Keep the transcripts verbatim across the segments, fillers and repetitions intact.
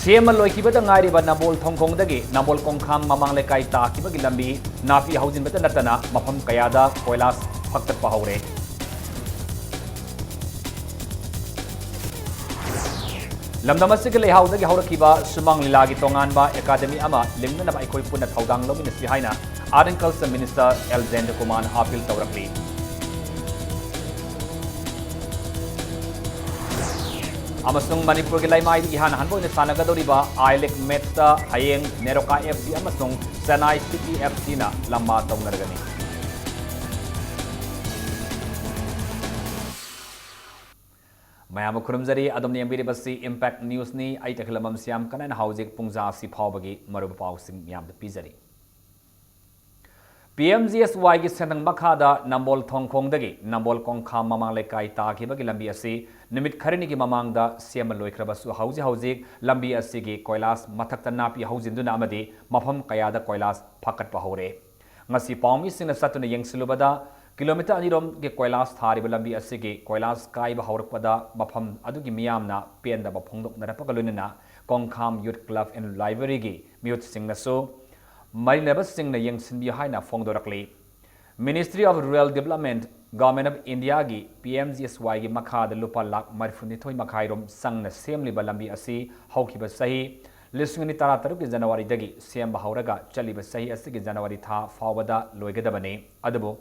ꯁꯦꯝꯕ ꯂꯣꯏꯈꯤꯕꯗ ꯉꯥꯏꯔꯤꯕ ꯅꯝꯕꯣꯜ ꯊꯣꯡꯈꯣꯡꯗꯒꯤ ꯅꯝꯕꯣꯜ ꯀꯣꯡꯈꯥꯝ ꯃꯃꯥꯡ ꯂꯩꯀꯥꯏ ꯇꯥꯈꯤꯕꯒꯤ ꯂꯝꯕꯤ ꯅꯥꯄꯤ ꯍꯧꯖꯤꯟꯕꯇ ꯅꯠꯇꯅ ꯃꯐꯝ ꯀꯌꯥꯗ ꯀꯣꯏꯂꯥꯁ ꯐꯛꯇꯠꯄ ꯍꯧꯔꯦ꯫ ꯂꯝꯗꯝ ꯑꯁꯤꯒꯤ ꯂꯩꯍꯥꯎꯗꯒꯤ ꯍꯧꯔꯛꯈꯤꯕ ꯁꯨꯃꯥꯡ ꯂꯤꯂꯥꯒꯤ ꯇꯣꯉꯥꯟꯕ ꯑꯦꯀꯥꯗꯃꯤ ꯑꯃ ꯂꯤꯡꯅꯅꯕ ꯑꯩꯈꯣꯏ ꯄꯨꯟꯅ ꯊꯧꯗꯥꯡ ꯂꯧꯃꯤꯟꯅꯁꯤ ꯍꯥꯏꯅ Art and Culture Minister L ꯖꯌꯟꯇꯀꯨꯃꯥꯔꯅ ꯑꯥꯄꯤꯜ ꯇꯧꯔꯛꯂꯤ꯫ ꯑꯃꯁꯨꯡ ꯃꯅꯤꯄꯨꯔꯒꯤ ꯂꯩꯃꯥꯏꯗ ꯏꯍꯥꯟ ꯍꯥꯟꯕ ꯑꯣꯏꯅ ꯁꯥꯟꯅꯒꯗꯧꯔꯤꯕ I League matchꯇ ꯍꯌꯦꯡ ꯅꯦꯔꯣꯀꯥ F C ꯑꯃꯁꯨꯡ ꯆꯦꯟꯅꯥꯏ ꯁꯤꯇꯤ F Cꯅ ꯂꯝꯕꯥ ꯇꯧꯅꯔꯒꯅꯤ꯫ ꯃꯌꯥꯝꯕꯨ ꯈꯨꯔꯨꯝꯖꯔꯤ꯫ ꯑꯗꯣꯝꯅ ꯌꯦꯡꯕꯤꯔꯤꯕꯁꯤ Impact Newsꯅꯤ꯫ ꯑꯩ ꯇꯈꯦꯂꯝꯕꯝ ꯁ꯭ꯌꯥꯝ ꯀꯅꯥꯅ ꯍꯧꯖꯤꯛ ꯄꯨꯡꯖꯥ ꯑꯁꯤ ꯐꯥꯎꯕꯒꯤ ꯃꯔꯨꯑꯣꯏꯕ ꯄꯥꯎꯁꯤꯡ ꯃꯌꯥꯝꯗ ꯄꯤꯖꯔꯤ꯫ P M G S Yꯒꯤ ꯁꯦꯟꯊꯪ ꯃꯈꯥꯗ ꯅꯝꯕꯣꯜ ꯊꯣꯡꯈꯣꯡꯗꯒꯤ ꯅꯝꯕꯣꯜ ꯀꯣꯡꯈꯥꯝ ꯃꯃꯥꯡ ꯂꯩꯀꯥꯏ ꯇꯥꯈꯤꯕꯒꯤ ꯂꯝꯕꯤ ꯑꯁꯤ ꯅꯨꯃꯤꯠ ꯈꯔꯅꯤꯒꯤ ꯃꯃꯥꯡꯗ ꯁꯦꯝꯕ ꯂꯣꯏꯈ꯭ꯔꯕꯁꯨ, ꯍꯧꯖꯤꯛ ꯍꯧꯖꯤꯛ ꯂꯝꯕꯤ ꯑꯁꯤꯒꯤ ꯀꯣꯏꯂꯥꯁ ꯃꯊꯛꯇ ꯅꯥꯄꯤ ꯍꯧꯖꯤꯟꯗꯨꯅ ꯑꯃꯗꯤ ꯃꯐꯝ ꯀꯌꯥꯗ ꯀꯣꯏꯂꯥꯁ ꯐꯥꯀꯠꯄ ꯍꯧꯔꯦ꯫ ꯉꯁꯤ ꯄꯥꯎꯃꯤꯁꯤꯡꯅ ꯆꯠꯇꯨꯅ ꯌꯦꯡꯁꯤꯜꯂꯨꯕꯗ, ꯀꯤꯂꯣꯃꯤꯇꯔ ꯑꯅꯤꯔꯣꯝꯒꯤ ꯀꯣꯏꯂꯥꯁ ꯊꯥꯔꯤꯕ ꯂꯝꯕꯤ ꯑꯁꯤꯒꯤ ꯀꯣꯏꯂꯥꯁ ꯀꯥꯏꯕ ꯍꯧꯔꯛꯄꯗ ꯃꯐꯝ ꯑꯗꯨꯒꯤ ꯃꯤꯌꯥꯝꯅ ꯄꯦꯟꯗꯕ ꯐꯣꯡꯗꯣꯛꯅꯔꯛꯄꯒ ꯂꯣꯏꯅꯅ ꯀꯣꯡꯈꯥꯝ Youth Club and Libraryꯒꯤ ꯃꯤꯍꯨꯠꯁꯤꯡꯅꯁꯨ ꯃꯔꯤꯅꯕꯁꯤꯡꯅ ꯌꯦꯡꯁꯤꯟꯕꯤꯌꯨ ꯍꯥꯏꯅ ꯐꯣꯡꯗꯣꯔꯛꯂꯤ꯫ Ministry of Rural Development, Government of Indiaꯒꯤ P M G S Yꯒꯤ ꯃꯈꯥꯗ ꯂꯨꯄꯥ ꯂꯥꯈ ꯃꯔꯤꯐꯨꯅꯤꯊꯣꯏ ꯃꯈꯥꯏꯔꯣꯝ ꯆꯪꯅ ꯁꯦꯝꯂꯤꯕ ꯂꯝꯕꯤ ꯑꯁꯤ ꯍꯧꯈꯤꯕ ꯆꯍꯤ ꯂꯤꯁꯤꯡ ꯑꯅꯤ ꯇꯔꯥꯇꯔꯨꯛꯀꯤ ꯖꯅꯋꯥꯔꯤꯗꯒꯤ ꯁꯦꯝꯕ ꯍꯧꯔꯒ ꯆꯠꯂꯤꯕ ꯆꯍꯤ ꯑꯁꯤꯒꯤ ꯖꯅꯋꯥꯔꯤ ꯊꯥ ꯐꯥꯎꯕꯗ ꯂꯣꯏꯒꯗꯕꯅꯤ꯫ ꯑꯗꯨꯕꯨ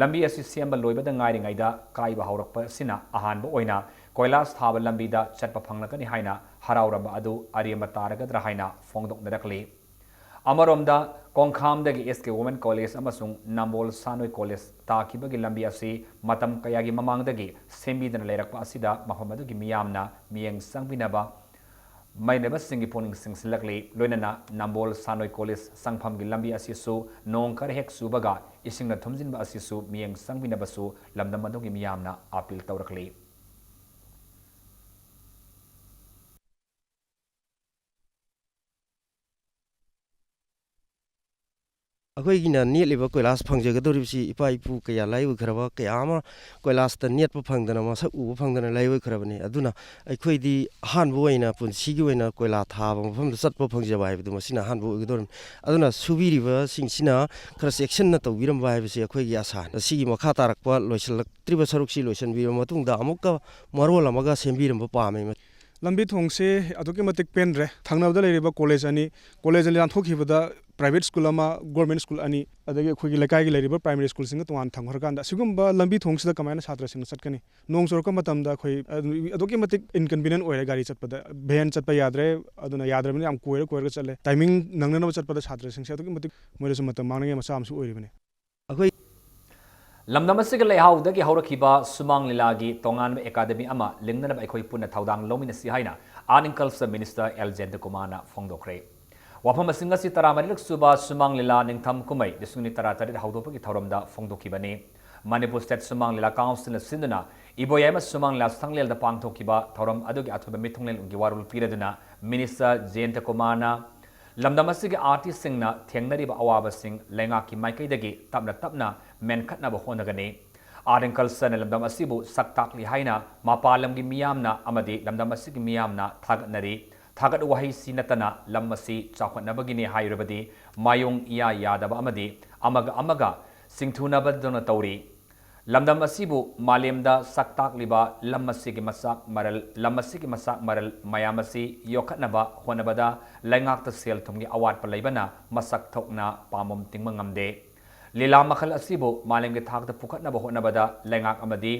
ꯂꯝꯕꯤ ꯑꯁꯤ ꯁꯦꯝꯕ ꯂꯣꯏꯕꯗ ꯉꯥꯏꯔꯤꯉꯩꯗ ꯀꯥꯏꯕ ꯍꯧꯔꯛꯄ ꯑꯁꯤꯅ ꯑꯍꯥꯟꯕ ꯑꯣꯏꯅ ꯀꯣꯏꯂꯥꯁ ꯊꯥꯕ ꯂꯝꯕꯤꯗ ꯆꯠꯄ ꯐꯪꯂꯛꯀꯅꯤ ꯍꯥꯏꯅ ꯍꯔꯥꯎꯔꯝꯕ ꯑꯗꯨ ꯑꯔꯦꯝꯕ ꯇꯥꯔꯒꯗ꯭ꯔꯥ ꯍꯥꯏꯅ ꯐꯣꯡꯗꯣꯛꯅꯔꯛꯂꯤ꯫ ꯑꯃꯔꯣꯝꯗ, ꯀꯣꯡꯈꯥꯝꯗꯒꯤ S K Women College ꯑꯃꯁꯨꯡ ꯅꯝꯕꯣꯜ ꯁꯥꯅꯣꯏ College ꯇꯥꯈꯤꯕꯒꯤ ꯂꯝꯕꯤ ꯑꯁꯤ ꯃꯇꯝ ꯀꯌꯥꯒꯤ ꯃꯃꯥꯡꯗꯒꯤ ꯁꯦꯝꯕꯤꯗꯅ ꯂꯩꯔꯛꯄ ꯑꯁꯤꯗ ꯃꯐꯝ ꯑꯗꯨꯒꯤ ꯃꯤꯌꯥꯝꯅ ꯃꯤꯠꯌꯦꯡ ꯆꯪꯕꯤꯅꯕ ꯃꯔꯤꯅꯕꯁꯤꯡꯒꯤ ꯄꯨꯛꯅꯤꯡ ꯆꯤꯡꯁꯤꯜꯂꯛꯂꯤ꯫ ꯂꯣꯏꯅꯅ ꯅꯝꯕꯣꯜ ꯁꯥꯅꯣꯏ College ꯆꯪꯐꯝꯒꯤ ꯂꯝꯕꯤ ꯑꯁꯤꯁꯨ ꯅꯣꯡ ꯈꯔ ꯍꯦꯛ ꯆꯨꯕꯒ ꯏꯁꯤꯡꯅ ꯊꯨꯝꯖꯤꯟꯕ ꯑꯁꯤꯁꯨ ꯃꯤꯠꯌꯦꯡ ꯆꯪꯕꯤꯅꯕꯁꯨ ꯂꯝꯗꯝ ꯑꯗꯨꯒꯤ ꯃꯤꯌꯥꯝꯅ ꯑꯥꯄꯤꯜ ꯇꯧꯔꯛꯂꯤ꯫ ꯑꯩꯈꯣꯏꯒꯤꯅ ꯅꯦꯠꯂꯤꯕ ꯀꯣꯏꯂꯥꯁ ꯐꯪꯖꯒꯗꯧꯔꯤꯕꯁꯤ ꯏꯄꯥ ꯏꯄꯨ ꯀꯌꯥ ꯂꯥꯏꯑꯣꯏꯈ꯭ꯔꯕ ꯀꯌꯥ ꯑꯃ ꯀꯣꯏꯂꯥꯁꯇ ꯅꯦꯠꯄ ꯐꯪꯗꯅ, ꯃꯁꯛ ꯎꯕ ꯐꯪꯗꯅ ꯂꯥꯏꯑꯣꯏꯈ꯭ꯔꯕꯅꯤ꯫ ꯑꯗꯨꯅ ꯑꯩꯈꯣꯏꯗꯤ ꯑꯍꯥꯟꯕ ꯑꯣꯏꯅ ꯄꯨꯟꯁꯤꯒꯤ ꯑꯣꯏꯅ ꯀꯣꯏꯂꯥ ꯊꯥꯕ ꯃꯐꯝꯗ ꯆꯠꯄ ꯐꯪꯖꯕ ꯍꯥꯏꯕꯗꯨ ꯃꯁꯤꯅ ꯑꯍꯥꯟꯕ ꯑꯣꯏꯒꯗꯧꯔꯤꯕꯅꯤ꯫ ꯑꯗꯨꯅ ꯁꯨꯕꯤꯔꯤꯕꯁꯤꯡꯁꯤꯅ ꯈꯔ ꯆꯦꯛꯁꯤꯟꯅ ꯇꯧꯕꯤꯔꯝꯕ ꯍꯥꯏꯕꯁꯤ ꯑꯩꯈꯣꯏꯒꯤ ꯑꯁꯥꯅꯤ꯫ ꯑꯁꯤꯒꯤ ꯃꯈꯥ ꯇꯥꯔꯛꯄ ꯂꯣꯏꯁꯤꯜꯂꯛꯇ꯭ꯔꯤꯕ ꯁꯔꯨꯛꯁꯤ ꯂꯣꯏꯁꯤꯟꯕꯤꯔꯕ ꯃꯇꯨꯡꯗ ꯑꯃꯨꯛꯀ ꯃꯔꯣꯜ ꯑꯃꯒ ꯁꯦꯝꯕꯤꯔꯝꯕ ꯄꯥꯝꯃꯤ꯫ ꯂꯝꯕꯤ ꯊꯣꯡꯁꯦ ꯑꯗꯨꯛꯀꯤ ꯃꯇꯤꯛ ꯄꯦꯟꯗ꯭ꯔꯦ꯫ ꯊꯪꯅꯕꯗ ꯂꯩꯔꯤꯕ ꯀꯣꯂꯦꯖ ꯑꯅꯤ, ꯀꯣꯂꯦꯖ ꯑꯅꯤ ꯂꯥꯟꯊꯣꯛꯈꯤꯕꯗ ꯄ꯭ꯔꯥꯏꯚꯦꯠ ꯁ꯭ꯀꯨꯜ ꯑꯃ, ꯒꯣꯔꯃꯦꯟ ꯁ꯭ꯀꯨꯜ ꯑꯅꯤ, ꯑꯗꯒꯤ ꯑꯩꯈꯣꯏꯒꯤ ꯂꯩꯀꯥꯏꯒꯤ ꯂꯩꯔꯤꯕ ꯄ꯭ꯔꯥꯏꯃꯔꯤ ꯁ꯭ꯀꯨꯜꯁꯤꯡꯒ ꯇꯣꯉꯥꯟꯅ ꯊꯝꯈ꯭ꯔꯀꯥꯟꯗ ꯑꯁꯤꯒꯨꯝꯕ ꯂꯝꯕꯤ ꯊꯣꯡꯁꯤꯗ ꯀꯃꯥꯏꯅ ꯁꯥꯇ꯭ꯔꯁꯤꯡꯅ ꯆꯠꯀꯅꯤ? ꯅꯣꯡ ꯆꯨꯔꯛꯄ ꯃꯇꯝꯗ ꯑꯩꯈꯣꯏ ꯑꯗꯨꯛꯀꯤ ꯃꯇꯤꯛ ꯏꯟꯀꯟꯚꯤꯅꯤꯌꯦꯟ ꯑꯣꯏꯔꯦ ꯒꯥꯔꯤ ꯆꯠꯄꯗ꯫ ꯚꯦꯟ ꯆꯠꯄ ꯌꯥꯗ꯭ꯔꯦ, ꯑꯗꯨꯅ ꯌꯥꯗ꯭ꯔꯕꯅꯤꯅ ꯌꯥꯝ ꯀꯣꯏꯔ ꯀꯣꯏꯔꯒ ꯆꯠꯂꯦ꯫ ꯇꯥꯏꯃꯤꯡ ꯅꯪꯅꯅꯕ ꯆꯠꯄꯗ ꯁꯥꯇ꯭ꯔꯁꯤꯡꯁꯦ ꯑꯗꯨꯛꯀꯤ ꯃꯇꯤꯛ ꯃꯣꯏꯗꯁꯨ ꯃꯇꯝ ꯃꯥꯡꯅꯤꯡꯉꯥꯏ ꯃꯆꯥꯛ ꯑꯃꯁꯨ ꯑꯣꯏꯔꯤꯕꯅꯤ꯫ ꯑꯩꯈꯣꯏ ꯂꯝꯗꯝ ꯑꯁꯤꯒꯤ ꯂꯩꯍꯥꯎꯗꯒꯤ ꯍꯧꯔꯛꯈꯤꯕ ꯁꯨꯃꯥꯡ ꯂꯤꯂꯥꯒꯤ ꯇꯣꯉꯥꯟꯕ ꯑꯦꯀꯥꯗꯃꯤ ꯑꯃ ꯂꯤꯡꯅꯅꯕ ꯑꯩꯈꯣꯏ ꯄꯨꯟꯅ ꯊꯧꯗꯥꯡ ꯂꯧꯃꯤꯟꯅꯁꯤ ꯍꯥꯏꯅ Art and Culture Minister L ꯖꯌꯟꯇꯀꯨꯃꯥꯔꯅ ꯐꯣꯡꯗꯣꯛꯈ꯭ꯔꯦ꯫ ꯋꯥꯐꯝ ꯑꯁꯤꯡ ꯑꯁꯤ ꯇꯔꯥꯃꯔꯤꯔꯛ ꯁꯨꯕ ꯁꯨꯃꯥꯡ ꯂꯤꯂꯥ ꯅꯤꯡꯊꯝ ꯀꯨꯝꯍꯩ ꯂꯤꯁꯤꯡ ꯑꯅꯤ ꯇꯔꯥꯇꯔꯦꯠ ꯍꯧꯗꯣꯛꯄꯒꯤ ꯊꯧꯔꯝꯗ ꯐꯣꯡꯗꯣꯛꯈꯤꯕꯅꯤ꯫ ꯃꯅꯤꯄꯨꯔ ꯁ꯭ꯇꯦꯠ ꯁꯨꯃꯥꯡ ꯂꯤꯂꯥ ꯀꯥꯎꯟꯁꯤꯜꯅ ꯁꯤꯟꯗꯨꯅ ꯏꯕꯣꯌꯥꯏꯃ ꯁꯨꯃꯥꯡ ꯂꯤꯂꯥ ꯁꯪꯂꯦꯜꯗ ꯄꯥꯡꯊꯣꯛꯈꯤꯕ ꯊꯧꯔꯝ ꯑꯗꯨꯒꯤ ꯑꯊꯣꯏꯕ ꯃꯤꯊꯨꯡꯂꯦꯟꯒꯤ ꯋꯥꯔꯣꯜ ꯄꯤꯔꯗꯨꯅ Minister ꯖꯌꯟꯇꯀꯨꯃꯥꯔꯅ ꯂꯝꯗꯝ ꯑꯁꯤꯒꯤ ꯑꯥꯔꯇꯤꯁꯁꯤꯡꯅ ꯊꯦꯡꯅꯔꯤꯕ ꯑꯋꯥꯕꯁꯤꯡ ꯂꯩꯉꯥꯛꯀꯤ ꯃꯥꯏꯀꯩꯗꯒꯤ ꯇꯞꯅ ꯇꯞꯅ ꯃꯦꯟꯈꯠꯅꯕ ꯍꯣꯠꯅꯒꯅꯤ꯫ Art and Cultureꯅ ꯂꯝꯗꯝ ꯑꯁꯤꯕꯨ ꯁꯛ ꯇꯥꯛꯂꯤ ꯍꯥꯏꯅ ꯃꯄꯥꯟ ꯂꯝꯒꯤ ꯃꯤꯌꯥꯝꯅ ꯑꯃꯗꯤ ꯂꯝꯗꯝ ꯑꯁꯤꯒꯤ ꯃꯤꯌꯥꯝꯅ ꯊꯥꯒꯠꯅꯔꯤ꯫ ꯊꯥꯒꯠ ꯋꯥꯍꯩꯁꯤ ꯅꯠꯇꯅ ꯂꯝ ꯑꯁꯤ ꯆꯥꯎꯈꯠꯅꯕꯒꯤꯅꯤ ꯍꯥꯏꯔꯕꯗꯤ ꯃꯥꯌꯣꯡ ꯏꯌꯥ ꯌꯥꯗꯕ ꯑꯃꯗꯤ ꯑꯃꯒ ꯑꯃꯒ ꯁꯤꯡꯊꯨꯅꯕꯗꯧꯅ ꯇꯧꯔꯤ꯫ ꯂꯝꯗꯝ ꯑꯁꯤꯕꯨ ꯃꯥꯂꯦꯝꯗ ꯁꯛ ꯇꯥꯛꯂꯤꯕ ꯂꯝ ꯑꯁꯤꯒꯤ ꯃꯁꯥꯛ ꯃꯔꯜ, ꯂꯝ ꯑꯁꯤꯒꯤ ꯃꯁꯥꯛ ꯃꯔꯜ ꯃꯌꯥꯝ ꯑꯁꯤ ꯌꯣꯛꯈꯠꯅꯕ ꯍꯣꯠꯅꯕꯗ ꯂꯩꯉꯥꯛꯇ ꯁꯦꯜ ꯊꯨꯝꯒꯤ ꯑꯋꯥꯠꯄ ꯂꯩꯕꯅ ꯃꯁꯛ ꯊꯣꯛꯅ ꯄꯥꯝꯕꯣꯝ ꯇꯤꯡꯕ ꯉꯝꯗꯦ꯫ ꯂꯤꯂꯥ ꯃꯈꯜ ꯑꯁꯤꯕꯨ ꯃꯥꯂꯦꯝꯒꯤ ꯊꯥꯛꯇ ꯄꯨꯈꯠꯅꯕ ꯍꯣꯠꯅꯕꯗ ꯂꯩꯉꯥꯛ ꯑꯃꯗꯤ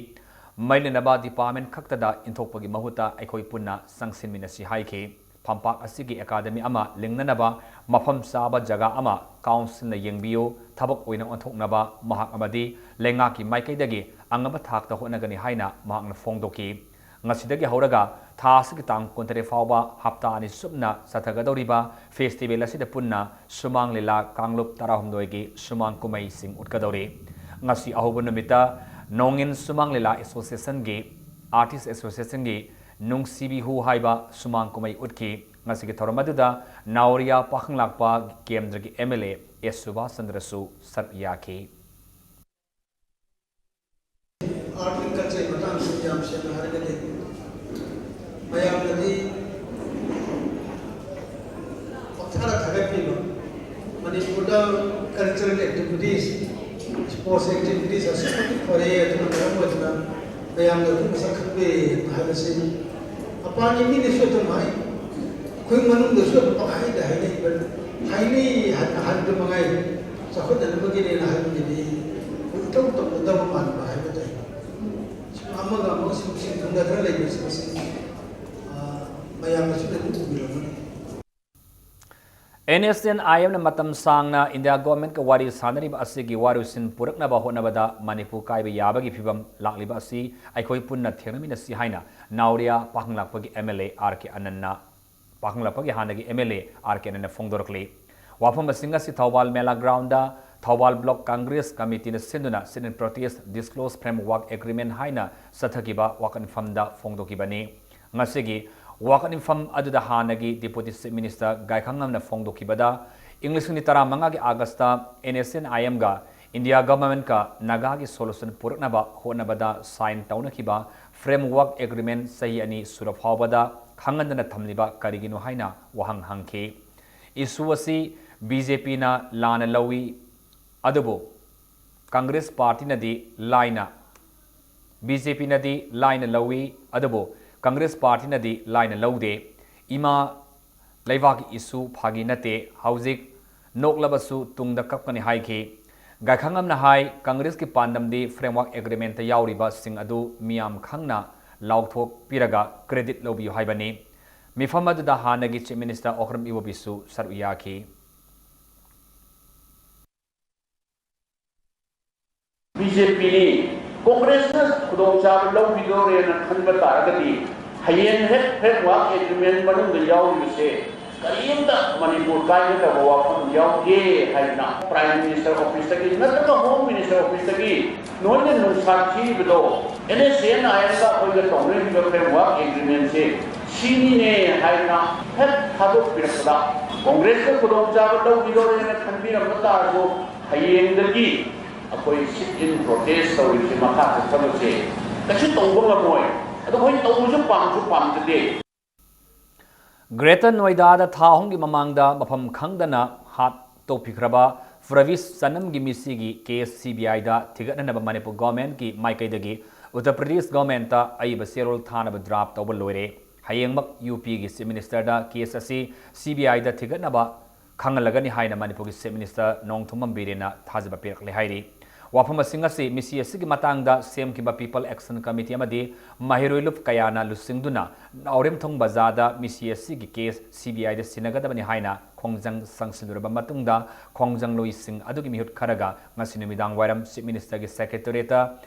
ꯃꯔꯤ ꯂꯩꯅꯕ ꯗꯤꯄꯥꯔꯠꯃꯦꯟ ꯈꯛꯇꯗ ꯏꯟꯊꯣꯛꯄꯒꯤ ꯃꯍꯨꯠꯇ ꯑꯩꯈꯣꯏ ꯄꯨꯟꯅ ꯆꯪꯁꯤꯟꯃꯤꯟꯅꯁꯤ ꯍꯥꯏꯈꯤ꯫ ꯐꯝꯄꯥꯛ ꯑꯁꯤꯒꯤ ꯑꯦꯀꯥꯗꯃꯤ ꯑꯃ ꯂꯤꯡꯅꯅꯕ ꯃꯐꯝ ꯆꯥꯕ ꯖꯒꯥ ꯑꯃ ꯀꯥꯎꯟꯁꯤꯜꯅ ꯌꯦꯡꯕꯤꯌꯨ, ꯊꯕꯛ ꯑꯣꯏꯅ ꯑꯣꯟꯊꯣꯛꯅꯕ ꯃꯍꯥꯛ ꯑꯃꯗꯤ ꯂꯩꯉꯥꯛꯀꯤ ꯃꯥꯏꯀꯩꯗꯒꯤ ꯑꯉꯝꯕ ꯊꯥꯛꯇ ꯍꯣꯠꯅꯒꯅꯤ ꯍꯥꯏꯅ ꯃꯍꯥꯛꯅ ꯐꯣꯡꯗꯣꯛꯈꯤ꯫ ꯉꯁꯤꯗꯒꯤ ꯍꯧꯔꯒ ꯊꯥ ꯑꯁꯤꯒꯤ ꯇꯥꯡ ꯀꯨꯟꯇꯔꯦꯠ ꯐꯥꯎꯕ ꯍꯞꯇꯥ ꯑꯅꯤ ꯆꯨꯞꯅ ꯆꯠꯊꯒꯗꯧꯔꯤꯕ ꯐꯦꯁꯇꯤꯚꯦꯜ ꯑꯁꯤꯗ ꯄꯨꯟꯅ ꯁꯨꯃꯥꯡ ꯂꯤꯂꯥ ꯀꯥꯡꯂꯨꯞ ꯇꯔꯥꯍꯨꯝꯗꯣꯏꯒꯤ ꯁꯨꯃꯥꯡ ꯀꯨꯝꯍꯩꯁꯤꯡ ꯎꯠꯀꯗꯧꯔꯤ꯫ ꯉꯁꯤ ꯑꯍꯧꯕ ꯅꯨꯃꯤꯠꯇ ꯅꯣꯡꯏꯟ ꯁꯨꯃꯥꯡ ꯂꯤꯂꯥ ꯑꯦꯁꯣꯁꯤꯌꯦꯁꯟꯒꯤ, ꯑꯥꯔꯇꯤꯁ ꯑꯦꯁꯣꯁꯤꯌꯦꯁꯟꯒꯤ ꯅꯨꯡꯁꯤꯕꯤ ꯍꯨ ꯍꯥꯏꯕ ꯁꯨꯃꯥꯡ ꯀꯨꯝꯍꯩ ꯎꯠꯈꯤ꯫ ꯉꯁꯤꯒꯤ ꯊꯧꯔꯝ ꯑꯗꯨꯗ ꯅꯥꯎꯔꯤꯌꯥ ꯄꯥꯈꯪꯂꯥꯛꯄ ꯀꯦꯟꯗ꯭ꯔꯒꯤ M L A S Subhash ꯆꯟꯗ꯭ꯔꯁꯨ ꯁꯔꯨꯛ ꯌꯥꯈꯤ꯫ ꯑꯥꯔꯠ ꯑꯦꯟ ꯀꯜꯆꯔꯒꯤ ꯃꯇꯥꯡꯁꯤ ꯌꯥꯝ ꯁꯦꯡꯅ ꯍꯥꯏꯔꯒꯗꯤ ꯃꯌꯥꯝꯅꯗꯤ ꯄꯪꯊꯥꯗ ꯊꯥꯒꯠꯄꯤꯕ, ꯃꯅꯤꯄꯨꯔꯗ ꯀꯜꯆꯔꯦꯜ ꯑꯦꯛꯇꯤꯚꯤꯇꯤꯁ, ꯁ꯭ꯄꯣꯔꯠꯁ ꯑꯦꯛꯇꯤꯚꯤꯇꯤꯁ ꯑꯁꯨꯛꯀꯤ ꯃꯇꯤꯛ ꯐꯔꯦ, ꯑꯗꯨꯅ ꯃꯔꯝ ꯑꯣꯏꯗꯅ ꯃꯌꯥꯝꯅ ꯑꯗꯨꯝ ꯃꯁꯛ ꯈꯪꯕꯤꯔꯦ ꯍꯥꯏꯕꯁꯤ ꯃꯄꯥꯟꯒꯤ ꯃꯤꯅꯁꯨ ꯑꯗꯨꯝ ꯍꯥꯏ, ꯑꯩꯈꯣꯏ ꯃꯅꯨꯡꯗꯁꯨ ꯑꯗꯨꯝ ꯄꯪꯍꯥꯏꯗ ꯍꯥꯏꯅꯩ, ꯍꯥꯏꯅꯩ ꯍꯥꯏꯅ ꯍꯥꯏꯕꯗꯨ ꯃꯉꯥꯏ, ꯆꯥꯎꯈꯠꯅꯅꯕꯒꯤꯅꯦꯅ ꯍꯥꯏꯕꯒꯤꯗꯤ ꯑꯩꯈꯣꯏ ꯏꯇꯧ ꯇꯧꯅꯗꯕ ꯃꯥꯟꯕ ꯍꯥꯏꯕ ꯇꯥꯏ꯫ ꯑꯃꯒ ꯑꯃꯒ ꯁꯨꯝ ꯁꯤꯟ ꯊꯨꯡꯅꯗꯅ ꯂꯩꯕꯁꯤ, ꯃꯁꯤ, ꯑ, ꯃꯌꯥꯝꯅꯁꯨ ꯑꯗꯨꯝ ꯎꯕꯤꯔꯝꯒꯅꯤ꯫ ꯑꯦꯟ ꯑꯦꯁ ꯑꯦꯟ ꯑꯥꯏ ꯑꯦꯝꯅ ꯃꯇꯝ ꯁꯥꯡꯅ ꯏꯟꯗꯤꯌꯥ ꯒꯣꯚꯔꯟꯃꯦꯟꯠꯀ ꯋꯥꯔꯤ ꯁꯥꯅꯔꯤꯕ ꯑꯁꯤꯒꯤ ꯋꯥꯔꯣꯏꯁꯤꯟ ꯄꯨꯔꯛꯅꯕ ꯍꯣꯠꯅꯕꯗ ꯃꯅꯤꯄꯨꯔ ꯀꯥꯏꯕ ꯌꯥꯕꯒꯤ ꯐꯤꯚꯝ ꯂꯥꯛꯂꯤꯕ ꯑꯁꯤ ꯑꯩꯈꯣꯏ ꯄꯨꯟꯅ ꯊꯦꯡꯅꯃꯤꯟꯅꯁꯤ ꯍꯥꯏꯅ ꯅꯥꯎꯔꯤꯌꯥ ꯄꯥꯈꯪꯂꯥꯛꯄꯒꯤ ꯑꯦꯝ ꯑꯦꯜ ꯑꯦ ꯑꯥꯔ ꯀꯦ ꯑꯅꯟꯅ, ꯄꯥꯈꯪꯂꯥꯛꯄꯒꯤ ꯍꯥꯟꯅꯒꯤ ꯑꯦꯝ ꯑꯦꯜ ꯑꯦ ꯑꯥꯔ ꯀꯦ ꯑꯅꯟꯅ ꯐꯣꯡꯗꯣꯔꯛꯂꯤ꯫ ꯋꯥꯐꯝ ꯑꯁꯤꯡ ꯑꯁꯤ ꯊꯧꯕꯥꯜ ꯃꯦꯂꯥ ꯒ꯭ꯔꯥꯎꯟꯗ ꯊꯧꯕꯥꯜ ꯕ꯭ꯂꯣꯛ ꯀꯪꯒ꯭ꯔꯦꯁ ꯀꯃꯤꯇꯤꯅ ꯁꯤꯟꯗꯨꯅ Sit-in Protest Disclosed Framework Agreement ꯍꯥꯏꯅ ꯆꯠꯊꯈꯤꯕ ꯋꯥꯀꯠ ꯃꯤꯐꯝꯗ ꯐꯣꯡꯗꯣꯛꯈꯤꯕꯅꯤ꯫ ꯉꯁꯤꯒꯤ ꯋꯥꯀꯠ ꯃꯤꯐꯝ ꯑꯗꯨꯗ ꯍꯥꯟꯅꯒꯤ ꯗꯤꯄꯨꯇꯤ ꯆꯤꯐ ꯃꯤꯅꯤꯁꯇꯔ ꯒꯥꯏꯈꯥꯉꯝꯅ ꯐꯣꯡꯗꯣꯛꯈꯤꯕꯗ, ꯏꯪ ꯂꯤꯁꯤꯡ ꯑꯅꯤ ꯇꯔꯥꯃꯉꯥꯒꯤ August N S N I ꯑꯦꯝꯒ ꯏꯟꯗꯤꯌꯥ ꯒꯚꯔꯟꯃꯦꯟꯠꯀ ꯅꯥꯒꯥꯒꯤ ꯁꯣꯂꯨꯁꯟ ꯄꯨꯔꯛꯅꯕ ꯍꯣꯠꯅꯕꯗ ꯁꯥꯏꯟ ꯇꯧꯅꯈꯤꯕ ꯐ꯭ꯔꯦꯝꯋꯥꯔꯛ ꯑꯦꯒ꯭ꯔꯤꯃꯦꯟꯠ ꯆꯍꯤ ꯑꯅꯤ ꯁꯨꯔ ꯐꯥꯎꯕꯗ ꯈꯪꯍꯟꯗꯅ ꯊꯝꯂꯤꯕ ꯀꯔꯤꯒꯤꯅꯣ ꯍꯥꯏꯅ ꯋꯥꯍꯪ ꯍꯪꯈꯤ꯫ ꯏꯁꯨ ꯑꯁꯤ ꯕꯤ ꯖꯦ ꯄꯤꯅ ꯂꯥꯟꯅ ꯂꯧꯏ, ꯑꯗꯨꯕꯨ ꯀꯪꯒ꯭ꯔꯦꯁ ꯄꯥꯔꯇꯤꯅꯗꯤ ꯂꯥꯏꯅ, ꯕꯤ ꯖꯦ ꯄꯤꯅꯗꯤ ꯂꯥꯏꯅ ꯂꯧꯏ, ꯑꯗꯨꯕꯨ ꯀꯪꯒ꯭ꯔꯦꯁ ꯄꯥꯔꯇꯤꯅꯗꯤ ꯂꯥꯏꯅ ꯂꯧꯗꯦ꯫ ꯏꯃꯥ ꯂꯩꯕꯥꯛꯀꯤ ꯏꯁꯨ ꯐꯥꯒꯤ ꯅꯠꯇꯦ꯫ ꯍꯧꯖꯤꯛ ꯅꯣꯛꯂꯕꯁꯨ ꯇꯨꯡꯗ ꯀꯞꯀꯅꯤ ꯍꯥꯏꯈꯤ꯫ ꯒꯥꯏꯈꯥꯉꯝꯅ ꯍꯥꯏ, ꯀꯪꯒ꯭ꯔꯦꯁꯀꯤ ꯄꯥꯟꯗꯝꯗꯤ ꯐ꯭ꯔꯦꯝꯋꯥꯔꯛ ꯑꯦꯒ꯭ꯔꯤꯃꯦꯟꯠꯇ ꯌꯥꯎꯔꯤꯕꯁꯤꯡ ꯑꯗꯨ ꯃꯤꯌꯥꯝ ꯈꯪꯅ ꯂꯥꯎꯊꯣꯛꯄꯤꯔꯒ ꯀ꯭ꯔꯦꯗꯤꯠ ꯂꯧꯕꯤꯌꯨ ꯍꯥꯏꯕꯅꯤ꯫ ꯃꯤꯐꯝ ꯑꯗꯨꯗ ꯍꯥꯟꯅꯒꯤ ꯆꯤꯐ ꯃꯤꯅꯤꯁꯇꯔ ꯑꯣꯀ꯭ꯔꯝ ꯏꯕꯣꯕꯤꯁꯨ ꯁꯔꯨꯛ ꯌꯥꯈꯤ꯫ ꯕꯤ ꯖꯦ ꯄꯤꯅꯤ, ꯀꯣꯡꯒ꯭ꯔꯦꯁꯅ ꯈꯨꯗꯣꯡꯆꯥꯕ ꯂꯧꯕꯤꯗꯣꯔꯦꯅ ꯈꯟꯕ ꯇꯥꯔꯒꯗꯤ, ꯍꯌꯦꯡ ꯍꯦꯛ ꯐ꯭ꯔꯦꯝꯋꯥꯔꯛ ꯑꯦꯒ꯭ꯔꯤꯃꯦꯟ ꯃꯅꯨꯡꯗ ꯌꯥꯎꯔꯤꯕꯁꯦ ꯀꯔꯤꯝꯇ ꯃꯅꯤꯄꯨꯔ ꯀꯥꯏꯒꯗꯕ ꯋꯥꯐꯝ ꯌꯥꯎꯗꯦ ꯍꯥꯏꯗꯅ ꯄ꯭ꯔꯥꯏꯝ ꯃꯤꯅꯤꯁꯇꯔ ꯑꯣꯐꯤꯁꯇꯒꯤ ꯅꯠꯇ꯭ꯔꯒ ꯍꯣꯝ ꯃꯤꯅꯤꯁꯇꯔ ꯑꯣꯐꯤꯁꯇꯒꯤ ꯅꯣꯏꯅ ꯅꯨꯡꯁꯥ ꯊꯤꯕꯗꯣ ꯑꯦꯟ ꯑꯦꯁ ꯑꯦꯟ ꯑꯥꯏ ꯑꯦꯝꯒ ꯑꯩꯈꯣꯏꯒ ꯇꯧꯅꯔꯤꯕ ꯐ꯭ꯔꯦꯝꯋꯥꯔꯛ ꯑꯦꯒ꯭ꯔꯤꯃꯦꯟꯁꯦ ꯁꯤꯅꯤꯅꯦ ꯍꯥꯏꯗꯅ ꯍꯦꯛ ꯊꯥꯗꯣꯛꯄꯤꯔꯛꯄꯗ ꯀꯣꯡꯒ꯭ꯔꯦꯁꯅ ꯈꯨꯗꯣꯡꯆꯥꯕ ꯂꯧꯈꯤꯗꯧꯔꯦꯅ ꯈꯟꯕꯤꯔꯝꯕ ꯇꯥꯔꯁꯨ, ꯍꯌꯦꯡꯗꯒꯤ ꯑꯩꯈꯣꯏ sit in protest ꯇꯧꯔꯤꯕꯁꯤ ꯃꯈꯥ ꯆꯠꯊꯕꯁꯦ ꯀꯩꯁꯨ ꯇꯧꯕ ꯉꯝꯃꯣꯏ꯫ ꯑꯗꯣ ꯑꯩꯈꯣꯏ ꯇꯧꯕꯁꯨ ꯄꯥꯝꯁꯨ ꯄꯥꯝꯖꯗꯦ꯫ ꯒ꯭ꯔꯦꯇꯔ ꯅꯣꯏꯗꯥꯗ ꯊꯥ ꯑꯍꯨꯝꯒꯤ ꯃꯃꯥꯡꯗ ꯃꯐꯝ ꯈꯪꯗꯅ ꯍꯥꯠꯇꯣꯛꯄꯤꯈ꯭ꯔꯕ ꯄ꯭ꯔꯕꯤꯁ ꯁꯅꯝꯒꯤ ꯃꯤꯁꯤꯒꯤ ꯀꯦꯁ ꯁꯤ ꯕꯤ ꯑꯥꯏꯗ ꯊꯤꯒꯠꯅꯅꯕ ꯃꯅꯤꯄꯨꯔ ꯒꯣꯔꯃꯦꯟꯠꯀꯤ ꯃꯥꯏꯀꯩꯗꯒꯤ ꯎꯠꯇꯔ ꯄ꯭ꯔꯗꯦꯁ ꯒꯣꯔꯃꯦꯟꯠꯇ ꯑꯏꯕ ꯆꯦꯔꯣꯜ ꯊꯥꯅꯕ ꯗ꯭ꯔꯥꯐ ꯇꯧꯕ ꯂꯣꯏꯔꯦ꯫ ꯍꯌꯦꯡꯃꯛ ꯌꯨ ꯄꯤꯒꯤ ꯆꯤꯐ ꯃꯤꯅꯤꯁꯇꯔꯗ ꯀꯦꯁ ꯑꯁꯤ ꯁꯤ ꯕꯤ ꯑꯥꯏꯗ ꯊꯤꯒꯠꯅꯕ ꯈꯪꯍꯜꯂꯒꯅꯤ ꯍꯥꯏꯅ ꯃꯅꯤꯄꯨꯔꯒꯤ ꯆꯤꯐ ꯃꯤꯅꯤꯁꯇꯔ ꯅꯣꯡꯊꯣꯝꯕꯝ ꯕꯤꯔꯦꯟꯅ ꯊꯥꯖꯕ ꯄꯤꯔꯛꯂꯦ ꯍꯥꯏꯔꯤ꯫ ꯋꯥꯐꯝ ꯑꯁꯤꯡ ꯑꯁꯤ ꯃꯤꯁꯤ ꯑꯁꯤꯒꯤ ꯃꯇꯥꯡꯗ ꯁꯦꯝꯈꯤꯕ ꯄꯤꯄꯜ ꯑꯦꯛꯁꯟ ꯀꯃꯤꯇꯤ ꯑꯃꯗꯤ ꯃꯍꯩꯔꯣꯏ ꯂꯨꯞ ꯀꯌꯥꯅ ꯂꯨꯆꯤꯡꯗꯨꯅ ꯅꯥꯎꯔꯦꯝꯊꯣꯡ ꯕꯖꯥꯔꯗ ꯃꯤꯁꯤ ꯑꯁꯤꯒꯤ ꯀꯦꯁ ꯁꯤ ꯕꯤ ꯑꯥꯏꯗ ꯁꯤꯟꯅꯒꯗꯕꯅꯤ ꯍꯥꯏꯅ ꯈꯣꯡꯖꯪ ꯆꯪꯁꯤꯜꯂꯨꯔꯕ ꯃꯇꯨꯡꯗ, ꯈꯣꯡꯖꯪꯂꯣꯏꯁꯤꯡ ꯑꯗꯨꯒꯤ ꯃꯤꯍꯨꯠ ꯈꯔꯒ ꯉꯁꯤ ꯅꯨꯃꯤꯗꯥꯡ ꯋꯥꯏꯔꯝ ꯆꯤꯐ ꯃꯤꯅꯤꯁꯇꯔꯒꯤ ꯁꯦꯀ꯭ꯔꯦꯇꯔꯤꯌꯦꯠꯇ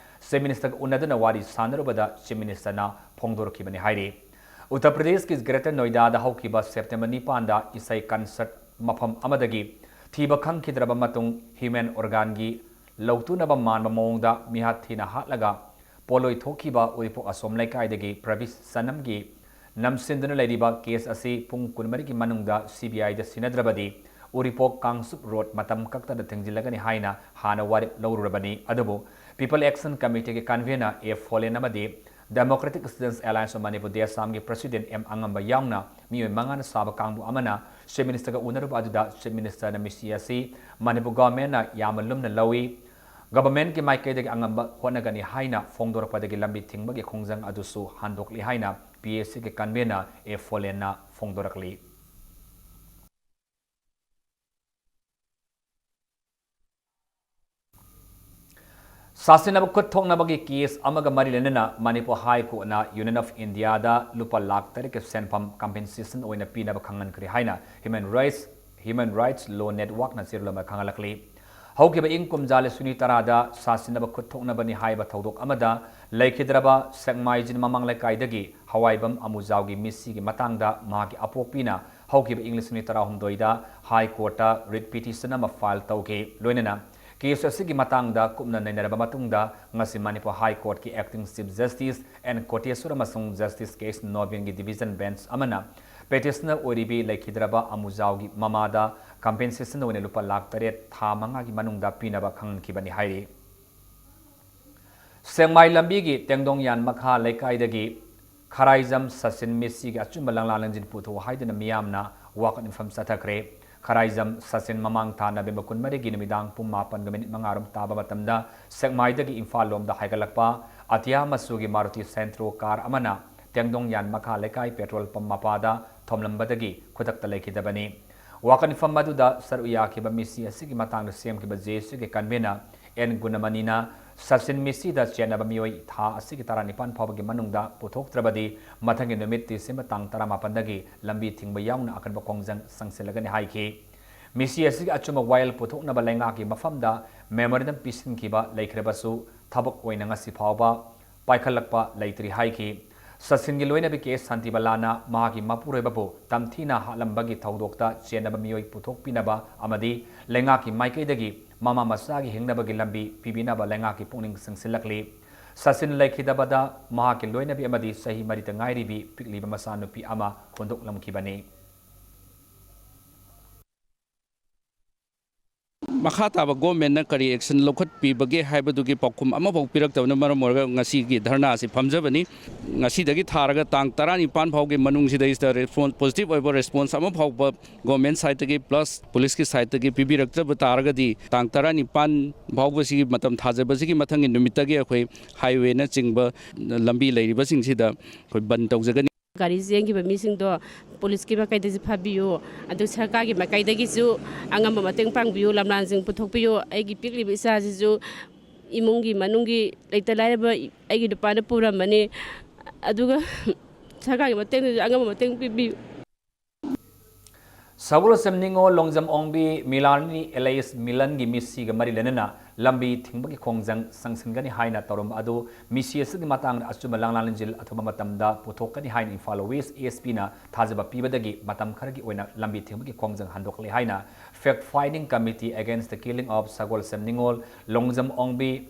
ꯆꯤꯐ ꯃꯤꯅꯤꯁꯇꯔꯒ ꯎꯅꯗꯨꯅ ꯋꯥꯔꯤ ꯁꯥꯟꯅꯔꯨꯕꯗ ꯆꯤꯐ ꯃꯤꯅꯤꯁꯇꯔꯅ ꯐꯣꯡꯗꯣꯔꯛꯈꯤꯕꯅꯤ ꯍꯥꯏꯔꯤ꯫ ꯎꯠꯇꯔ ꯄ꯭ꯔꯗꯦꯁꯀꯤ ꯒ꯭ꯔꯦꯇꯔ ꯅꯣꯏꯗꯥꯗ ꯍꯧꯈꯤꯕ ꯁꯦꯞꯇꯦꯝꯕꯔ ꯅꯤꯄꯥꯟꯗ ꯏꯁꯩ ꯀꯟꯁꯔꯠ ꯃꯐꯝ ꯑꯃꯗꯒꯤ ꯊꯤꯕ ꯈꯪꯈꯤꯗ꯭ꯔꯕ ꯃꯇꯨꯡ ꯍ꯭ꯌꯨꯃꯦꯟ ꯑꯣꯔꯒꯥꯟꯒꯤ ꯂꯧꯇꯨꯅꯕ ꯃꯥꯟꯕ ꯃꯑꯣꯡꯗ ꯃꯤꯍꯥꯠ ꯊꯤꯅ ꯍꯥꯠꯂꯒ ꯄꯣꯠꯂꯣꯏ ꯊꯣꯛꯈꯤꯕ ꯎꯔꯤꯄꯣꯛ ꯑꯁꯣꯝ ꯂꯩꯀꯥꯏꯗꯒꯤ ꯄ꯭ꯔꯕꯤꯁ ꯁꯅꯝꯒꯤ ꯅꯝꯁꯤꯟꯗꯨꯅ ꯂꯩꯔꯤꯕ ꯀꯦꯁ ꯑꯁꯤ ꯄꯨꯡ ꯀꯨꯟꯃꯔꯤꯒꯤ ꯃꯅꯨꯡꯗ ꯁꯤ ꯕꯤ ꯑꯥꯏꯗ ꯁꯤꯟꯅꯗ꯭ꯔꯕꯗꯤ ꯎꯔꯤꯄꯣꯛ ꯀꯥꯡꯆꯨꯞ ꯔꯣꯗ ꯃꯇꯝ ꯀꯛꯇꯅ ꯊꯤꯡꯖꯤꯜꯂꯒꯅꯤ ꯍꯥꯏꯅ ꯍꯥꯟꯅ ꯋꯥꯔꯦꯞ ꯂꯧꯔꯨꯔꯕꯅꯤ꯫ ꯑꯗꯨꯕꯨ ꯄꯤꯄꯜ ꯑꯦꯛꯁꯟ ꯀꯃꯤꯇꯤꯒꯤ ꯀꯟꯚꯦꯅꯔ ꯑꯦ ꯐꯣꯂꯦꯟ ꯑꯃꯗꯤ Democratic Students Alliance of Manipur, ꯗꯦꯁꯥꯝꯒꯤ ꯄ꯭ꯔꯁꯤꯗꯦꯟꯠ ꯑꯦꯝ ꯑꯉꯝꯕ ꯌꯥꯎꯅ ꯃꯤꯑꯣꯏ ꯃꯉꯥꯅ ꯁꯥꯕ ꯀꯥꯡꯕꯨ ꯑꯃꯅ ꯆꯤꯐ ꯃꯤꯅꯤꯁꯇꯔꯒ ꯎꯅꯔꯨꯕ ꯑꯗꯨꯗ ꯆꯤꯐ ꯃꯤꯅꯤꯁꯇꯔꯅ ꯃꯤꯁꯤ ꯑꯁꯤ ꯃꯅꯤꯄꯨꯔ ꯒꯚꯔꯟꯃꯦꯟꯠꯅ ꯌꯥꯝꯅ ꯂꯨꯝꯅ ꯂꯧꯏ, ꯒꯚꯔꯟꯃꯦꯟꯠꯀꯤ ꯃꯥꯏꯀꯩꯗꯒꯤ ꯑꯉꯝꯕ ꯍꯣꯠꯅꯒꯅꯤ ꯍꯥꯏꯅ ꯐꯣꯡꯗꯣꯔꯛꯄꯗꯒꯤ ꯂꯝꯕꯤ ꯊꯤꯡꯕꯒꯤ ꯈꯣꯡꯖꯪ ꯑꯗꯨꯁꯨ ꯍꯟꯗꯣꯛꯂꯤ ꯍꯥꯏꯅ ꯄꯤ ꯑꯦ ꯁꯤꯒꯤ ꯀꯟꯚꯦꯅꯔ ꯑꯦ ꯐꯣꯂꯦꯟꯅ ꯐꯣꯡꯗꯣꯔꯛꯂꯤ꯫ ꯁꯥꯁꯤꯟꯅꯕ ꯈꯨꯠ ꯊꯣꯛꯅꯕꯒꯤ ꯀꯦꯁ ꯑꯃꯒ ꯃꯔꯤ ꯂꯩꯅꯅ ꯃꯅꯤꯄꯨꯔ ꯍꯥꯏ ꯀꯣꯔꯠꯅ ꯌꯨꯅꯤꯌꯟ ꯑꯣꯐ ꯏꯟꯗꯤꯌꯥꯗ ꯂꯨꯄꯥ ꯂꯥꯈ ꯇꯔꯦꯠꯀꯤ ꯁꯦꯟꯐꯝ ꯀꯝꯄꯦꯟꯁꯦꯁꯟ ꯑꯣꯏꯅ ꯄꯤꯅꯕ ꯈꯪꯍꯟꯈ꯭ꯔꯦ ꯍꯥꯏꯅ ꯍ꯭ꯌꯨꯃꯦꯟ ꯔꯥꯏꯠꯁ, ꯍ꯭ꯌꯨꯃꯦꯟ ꯔꯥꯏꯠꯁ ꯂꯣ ꯅꯦꯠꯋꯥꯔꯛꯅ ꯆꯦꯔꯣꯜ ꯑꯃ ꯈꯪꯍꯜꯂꯛꯂꯤ꯫ ꯍꯧꯈꯤꯕ ꯏꯪ ꯀꯨꯝꯖꯥ ꯂꯤꯁꯤꯡ ꯑꯅꯤ ꯇꯔꯥꯗ ꯁꯥꯁꯤꯟꯅꯕ ꯈꯨꯠ ꯊꯣꯛꯅꯕꯅꯤ ꯍꯥꯏꯕ ꯊꯧꯗꯣꯛ ꯑꯃꯗ ꯂꯩꯈꯤꯗ꯭ꯔꯕ ꯁꯦꯛꯃꯥꯏꯖꯤꯟ ꯃꯃꯥꯡ ꯂꯩꯀꯥꯏꯗꯒꯤ ꯍꯋꯥꯏꯕꯝ ꯑꯃꯨꯖꯥꯎꯒꯤ ꯃꯤꯁꯤꯒꯤ ꯃꯇꯥꯡꯗ ꯃꯍꯥꯛꯀꯤ ꯑꯄꯣꯛꯄꯤꯅ ꯍꯧꯈꯤꯕ ꯏꯪ ꯂꯤꯁꯤꯡ ꯑꯅꯤ ꯇꯔꯥꯍꯨꯝꯗꯣꯏꯗ ꯍꯥꯏ ꯀꯣꯔꯠꯇ ꯔꯤꯠ ꯄꯤꯇꯤꯁꯟ ꯑꯃ ꯐꯥꯏꯜ ꯇꯧꯈꯤ꯫ ꯂꯣꯏꯅꯅ ꯀꯦꯁ ꯑꯁꯤꯒꯤ ꯃꯇꯥꯡꯗ ꯀꯨꯞꯅ ꯅꯩꯅꯔꯕ ꯃꯇꯨꯡꯗ ꯉꯁꯤ ꯃꯅꯤꯄꯨꯔ ꯍꯥꯏ ꯀꯣꯔꯠꯀꯤ acting chief justice N ꯀꯣꯇꯦꯁꯣꯔ ꯑꯃꯁꯨꯡ justice K ꯁꯅꯣꯕꯤꯌꯟꯒꯤ division bench ꯑꯃꯅ petitioner ꯑꯣꯏꯔꯤꯕꯤ ꯂꯩꯈꯤꯗ꯭ꯔꯕ ꯑꯃꯨꯖꯥꯎꯒꯤ ꯃꯃꯥꯗ compensation ꯑꯣꯏꯅ ꯂꯨꯄꯥ ꯂꯥꯈ ꯇꯔꯦꯠ ꯊꯥ ꯃꯉꯥꯒꯤ ꯃꯅꯨꯡꯗ ꯄꯤꯅꯕ ꯈꯪꯍꯟꯈꯤꯕꯅꯤ ꯍꯥꯏꯔꯤ꯫ ꯁꯦꯛꯃꯥꯏ ꯂꯝꯕꯤꯒꯤ ꯇꯦꯡꯗꯣꯡ ꯌꯥꯟ ꯃꯈꯥ ꯂꯩꯀꯥꯏꯗꯒꯤ ꯈꯔꯥꯏꯖꯝ ꯁꯆꯤꯟ ꯃꯤꯁꯤꯒꯤ ꯑꯆꯨꯝꯕ ꯂꯪꯂꯥ ꯂꯪꯖꯤꯟ ꯄꯨꯊꯣꯛꯎ ꯍꯥꯏꯗꯨꯅ ꯃꯤꯌꯥꯝꯅ ꯋꯥꯀꯠ ꯃꯤꯐꯝ ꯆꯠꯊꯈ꯭ꯔꯦ꯫ ꯈꯔꯥꯏꯖꯝ ꯁꯆꯤꯟ ꯃꯃꯥꯡ ꯊꯥ ꯅꯕꯦꯝꯕꯔ ꯀꯨꯟꯃꯔꯤꯒꯤ ꯅꯨꯃꯤꯗꯥꯡ ꯄꯨꯡ ꯃꯥꯄꯟꯒ ꯃꯤꯅꯤꯠ ꯃꯉꯥ ꯔꯣꯝ ꯇꯥꯕ ꯃꯇꯝꯗ ꯁꯦꯛꯃꯥꯏꯗꯒꯤ ꯏꯝꯐꯥꯜ ꯂꯣꯝꯗ ꯍꯥꯏꯒꯠꯂꯛꯄ ꯑꯇꯤꯌꯥ ꯃꯆꯨꯒꯤ ꯃꯥꯔꯨꯇꯤ ꯁꯦꯟꯇ꯭ꯔꯣ ꯀꯥꯔ ꯑꯃꯅ ꯇꯦꯡꯗꯣꯡ ꯌꯥꯟ ꯃꯈꯥ ꯂꯩꯀꯥꯏ ꯄꯦꯇ꯭ꯔꯣꯜ ꯄꯝ ꯃꯄꯥꯗ ꯊꯣꯝꯂꯝꯕꯗꯒꯤ ꯈꯨꯗꯛꯇ ꯂꯩꯈꯤꯗꯕꯅꯤ꯫ ꯋꯥꯀꯠ ꯃꯤꯐꯝ ꯑꯗꯨꯗ ꯁꯔꯨꯛ ꯌꯥꯈꯤꯕ ꯃꯤꯁꯤ ꯑꯁꯤꯒꯤ ꯃꯇꯥꯡꯗ ꯁꯦꯝꯈꯤꯕ ꯖꯦ ꯑꯦꯁ ꯌꯨꯒꯤ convener ꯑꯦꯟ ꯒꯨꯅꯃꯅꯤꯅ ꯁꯆꯤꯟ ꯃꯤꯁꯤꯗ ꯆꯦꯟꯅꯕ ꯃꯤꯑꯣꯏ ꯊꯥ ꯑꯁꯤꯒꯤ ꯇꯔꯥꯅꯤꯄꯥꯟ ꯐꯥꯎꯕꯒꯤ ꯃꯅꯨꯡꯗ ꯄꯨꯊꯣꯛꯇ꯭ꯔꯕꯗꯤ ꯃꯊꯪꯒꯤ ꯅꯨꯃꯤꯠ ꯗꯤꯁꯦꯝꯕꯔ ꯇꯥꯡ ꯇꯔꯥꯃꯥꯄꯟꯗꯒꯤ ꯂꯝꯕꯤ ꯊꯤꯡꯕ ꯌꯥꯎꯅ ꯑꯀꯟꯕ ꯈꯣꯡꯖꯪ ꯆꯪꯁꯤꯜꯂꯒꯅꯤ ꯍꯥꯏꯈꯤ꯫ ꯃꯤꯁꯤ ꯑꯁꯤꯒꯤ ꯑꯆꯨꯝꯕ ꯋꯥꯌꯦꯜ ꯄꯨꯊꯣꯛꯅꯕ ꯂꯩꯉꯥꯛꯀꯤ ꯃꯐꯝꯗ memorandum ꯄꯤꯁꯤꯟꯈꯤꯕ ꯂꯩꯈ꯭ꯔꯕꯁꯨ ꯊꯕꯛ ꯑꯣꯏꯅ ꯉꯁꯤ ꯐꯥꯎꯕ ꯄꯥꯏꯈꯠꯂꯛꯄ ꯂꯩꯇ꯭ꯔꯤ ꯍꯥꯏꯈꯤ꯫ ꯁꯆꯤꯟꯒꯤ ꯂꯣꯏꯅꯕꯤ ꯀꯦ ꯁꯥꯟꯇꯤꯕꯂꯥꯅ ꯃꯍꯥꯛꯀꯤ ꯃꯄꯨꯔꯣꯏꯕꯕꯨ ꯇꯝꯊꯤꯅ ꯍꯥꯠꯂꯝꯕꯒꯤ ꯊꯧꯗꯣꯛꯇ ꯆꯦꯟꯅꯕ ꯃꯤꯑꯣꯏ ꯄꯨꯊꯣꯛꯄꯤꯅꯕ ꯑꯃꯗꯤ ꯂꯩꯉꯥꯛꯀꯤ ꯃꯥꯏꯀꯩꯗꯒꯤ ꯃꯃꯥ ꯃꯆꯥꯒꯤ ꯍꯤꯡꯅꯕꯒꯤ ꯂꯝꯕꯤ ꯄꯤꯕꯤꯅꯕ ꯂꯩꯉꯥꯛꯀꯤ ꯄꯨꯛꯅꯤꯡ ꯆꯤꯡꯁꯤꯜꯂꯛꯂꯤ꯫ ꯁꯆꯤꯟ ꯂꯩꯈꯤꯗꯕꯗ ꯃꯍꯥꯛꯀꯤ ꯂꯣꯏꯅꯕꯤ ꯑꯃꯗꯤ ꯆꯍꯤ ꯃꯔꯤꯇ ꯉꯥꯏꯔꯤꯕꯤ ꯄꯤꯛꯂꯤꯕ ꯃꯆꯥꯅꯨꯄꯤ ꯑꯃ ꯍꯨꯟꯗꯣꯛꯂꯝꯈꯤꯕꯅꯤ꯫ ꯃꯈꯥ ꯇꯥꯕ ꯒꯣꯔꯃꯦꯟꯅ ꯀꯔꯤ ꯑꯦꯛꯁꯟ ꯂꯧꯈꯠꯄꯤꯕꯒꯦ ꯍꯥꯏꯕꯗꯨꯒꯤ ꯄꯥꯎꯈꯨꯝ ꯑꯃꯐꯥꯎ ꯄꯤꯔꯛꯇꯕꯅ ꯃꯔꯝ ꯑꯣꯏꯔꯒ ꯉꯁꯤꯒꯤ ꯙꯔꯅꯥ ꯑꯁꯤ ꯐꯝꯖꯕꯅꯤ꯫ ꯉꯁꯤꯗꯒꯤ ꯊꯥꯔꯒ ꯇꯥꯡ ꯇꯔꯥꯅꯤꯄꯥꯟ ꯐꯥꯎꯒꯤ ꯃꯅꯨꯡꯁꯤꯗꯩꯁꯤꯗ ꯔꯦꯁꯄꯣꯟ-, ꯄꯣꯖꯤꯇꯤꯚ ꯑꯣꯏꯕ ꯔꯦꯁꯄꯣꯟꯁ ꯑꯃ ꯐꯥꯎꯕ ꯒꯣꯔꯃꯦꯟ ꯁꯥꯏꯠꯇꯒꯤ ꯄ꯭ꯂꯁ ꯄꯨꯂꯤꯁꯀꯤ ꯁꯥꯏꯠꯇꯒꯤ ꯄꯤꯕꯤꯔꯛꯇꯕ ꯇꯥꯔꯒꯗꯤ ꯇꯥꯡ ꯇꯔꯥꯅꯤꯄꯥꯟ ꯐꯥꯎꯕꯁꯤꯒꯤ ꯃꯇꯝ ꯊꯥꯖꯕꯁꯤꯒꯤ ꯃꯊꯪꯒꯤ ꯅꯨꯃꯤꯠꯇꯒꯤ ꯑꯩꯈꯣꯏ ꯍꯥꯏꯋꯦꯅꯆꯤꯡꯕ ꯂꯝꯕꯤ ꯂꯩꯔꯤꯕꯁꯤꯡꯁꯤꯗ ꯑꯩꯈꯣꯏ ꯕꯟ ꯇꯧꯖꯒꯅꯤ꯫ ꯒꯥꯔꯤ ꯆꯦꯟꯈꯤꯕ ꯃꯤꯁꯤꯡꯗꯣ ꯄꯨꯂꯤꯁꯀꯤ ꯃꯥꯏꯀꯩꯗꯒꯤꯁꯨ ꯐꯥꯕꯤꯌꯨ, ꯑꯗꯨ ꯁꯔꯀꯥꯔꯒꯤ ꯃꯥꯏꯀꯩꯗꯒꯤꯁꯨ ꯑꯉꯝꯕ ꯃꯇꯦꯡ ꯄꯥꯡꯕꯤꯌꯨ, ꯂꯝꯂꯥꯟꯁꯤꯡ ꯄꯨꯊꯣꯛꯄꯤꯌꯨ꯫ ꯑꯩꯒꯤ ꯄꯤꯛꯂꯤꯕ ꯏꯆꯥꯁꯤꯁꯨ ꯏꯃꯨꯡꯒꯤ ꯃꯅꯨꯡꯒꯤ ꯂꯩꯇ ꯂꯥꯏꯔꯕ ꯑꯩꯒꯤ ꯅꯨꯄꯥꯅ ꯄꯨꯔꯝꯕꯅꯤ, ꯑꯗꯨꯒ ꯁꯔꯀꯥꯔꯒꯤ ꯃꯇꯦꯡꯗꯁꯨ ꯑꯉꯝꯕ ꯃꯇꯦꯡ ꯄꯤꯕꯤꯌꯨ꯫ ꯁꯒꯣꯜꯁꯦꯝ ꯅꯤꯉꯣꯜ, ꯂꯣꯡꯖꯝ ꯑꯣꯡꯕꯤ, ꯃꯤꯂꯥꯅꯤ ꯑꯦꯂꯥꯏꯁ ꯃꯤꯂꯟꯒꯤ ꯃꯤꯁꯤꯒ ꯃꯔꯤ ꯂꯩꯅꯅ ꯂꯝꯕꯤ ꯊꯤꯡꯕꯒꯤ ꯈꯣꯡꯖꯪ ꯆꯪꯁꯤꯟꯒꯅꯤ ꯍꯥꯏꯅ ꯇꯧꯔꯝꯕ ꯑꯗꯨ ꯃꯤꯁꯤ ꯑꯁꯤꯒꯤ ꯃꯇꯥꯡꯗ ꯑꯆꯨꯝꯕ ꯂꯥꯡꯂꯥꯟ ꯂꯤꯡꯖꯦꯜ ꯑꯊꯨꯕ ꯃꯇꯝꯗ ꯄꯨꯊꯣꯛꯀꯅꯤ ꯍꯥꯏꯅ ꯏꯝꯐꯥꯜ ꯋꯦꯁ ꯑꯦꯁ ꯄꯤꯅ ꯊꯥꯖꯕ ꯄꯤꯕꯗꯒꯤ ꯃꯇꯝ ꯈꯔꯒꯤ ꯑꯣꯏꯅ ꯂꯝꯕꯤ ꯊꯤꯡꯕꯒꯤ ꯈꯣꯡꯖꯪ ꯍꯟꯗꯣꯛꯂꯦ ꯍꯥꯏꯅ Fact Finding Committee Against the Killing of ꯁꯒꯣꯜꯁꯦꯝ ꯅꯤꯉꯣꯜ, ꯂꯣꯡꯖꯝ ꯑꯣꯡꯕꯤ,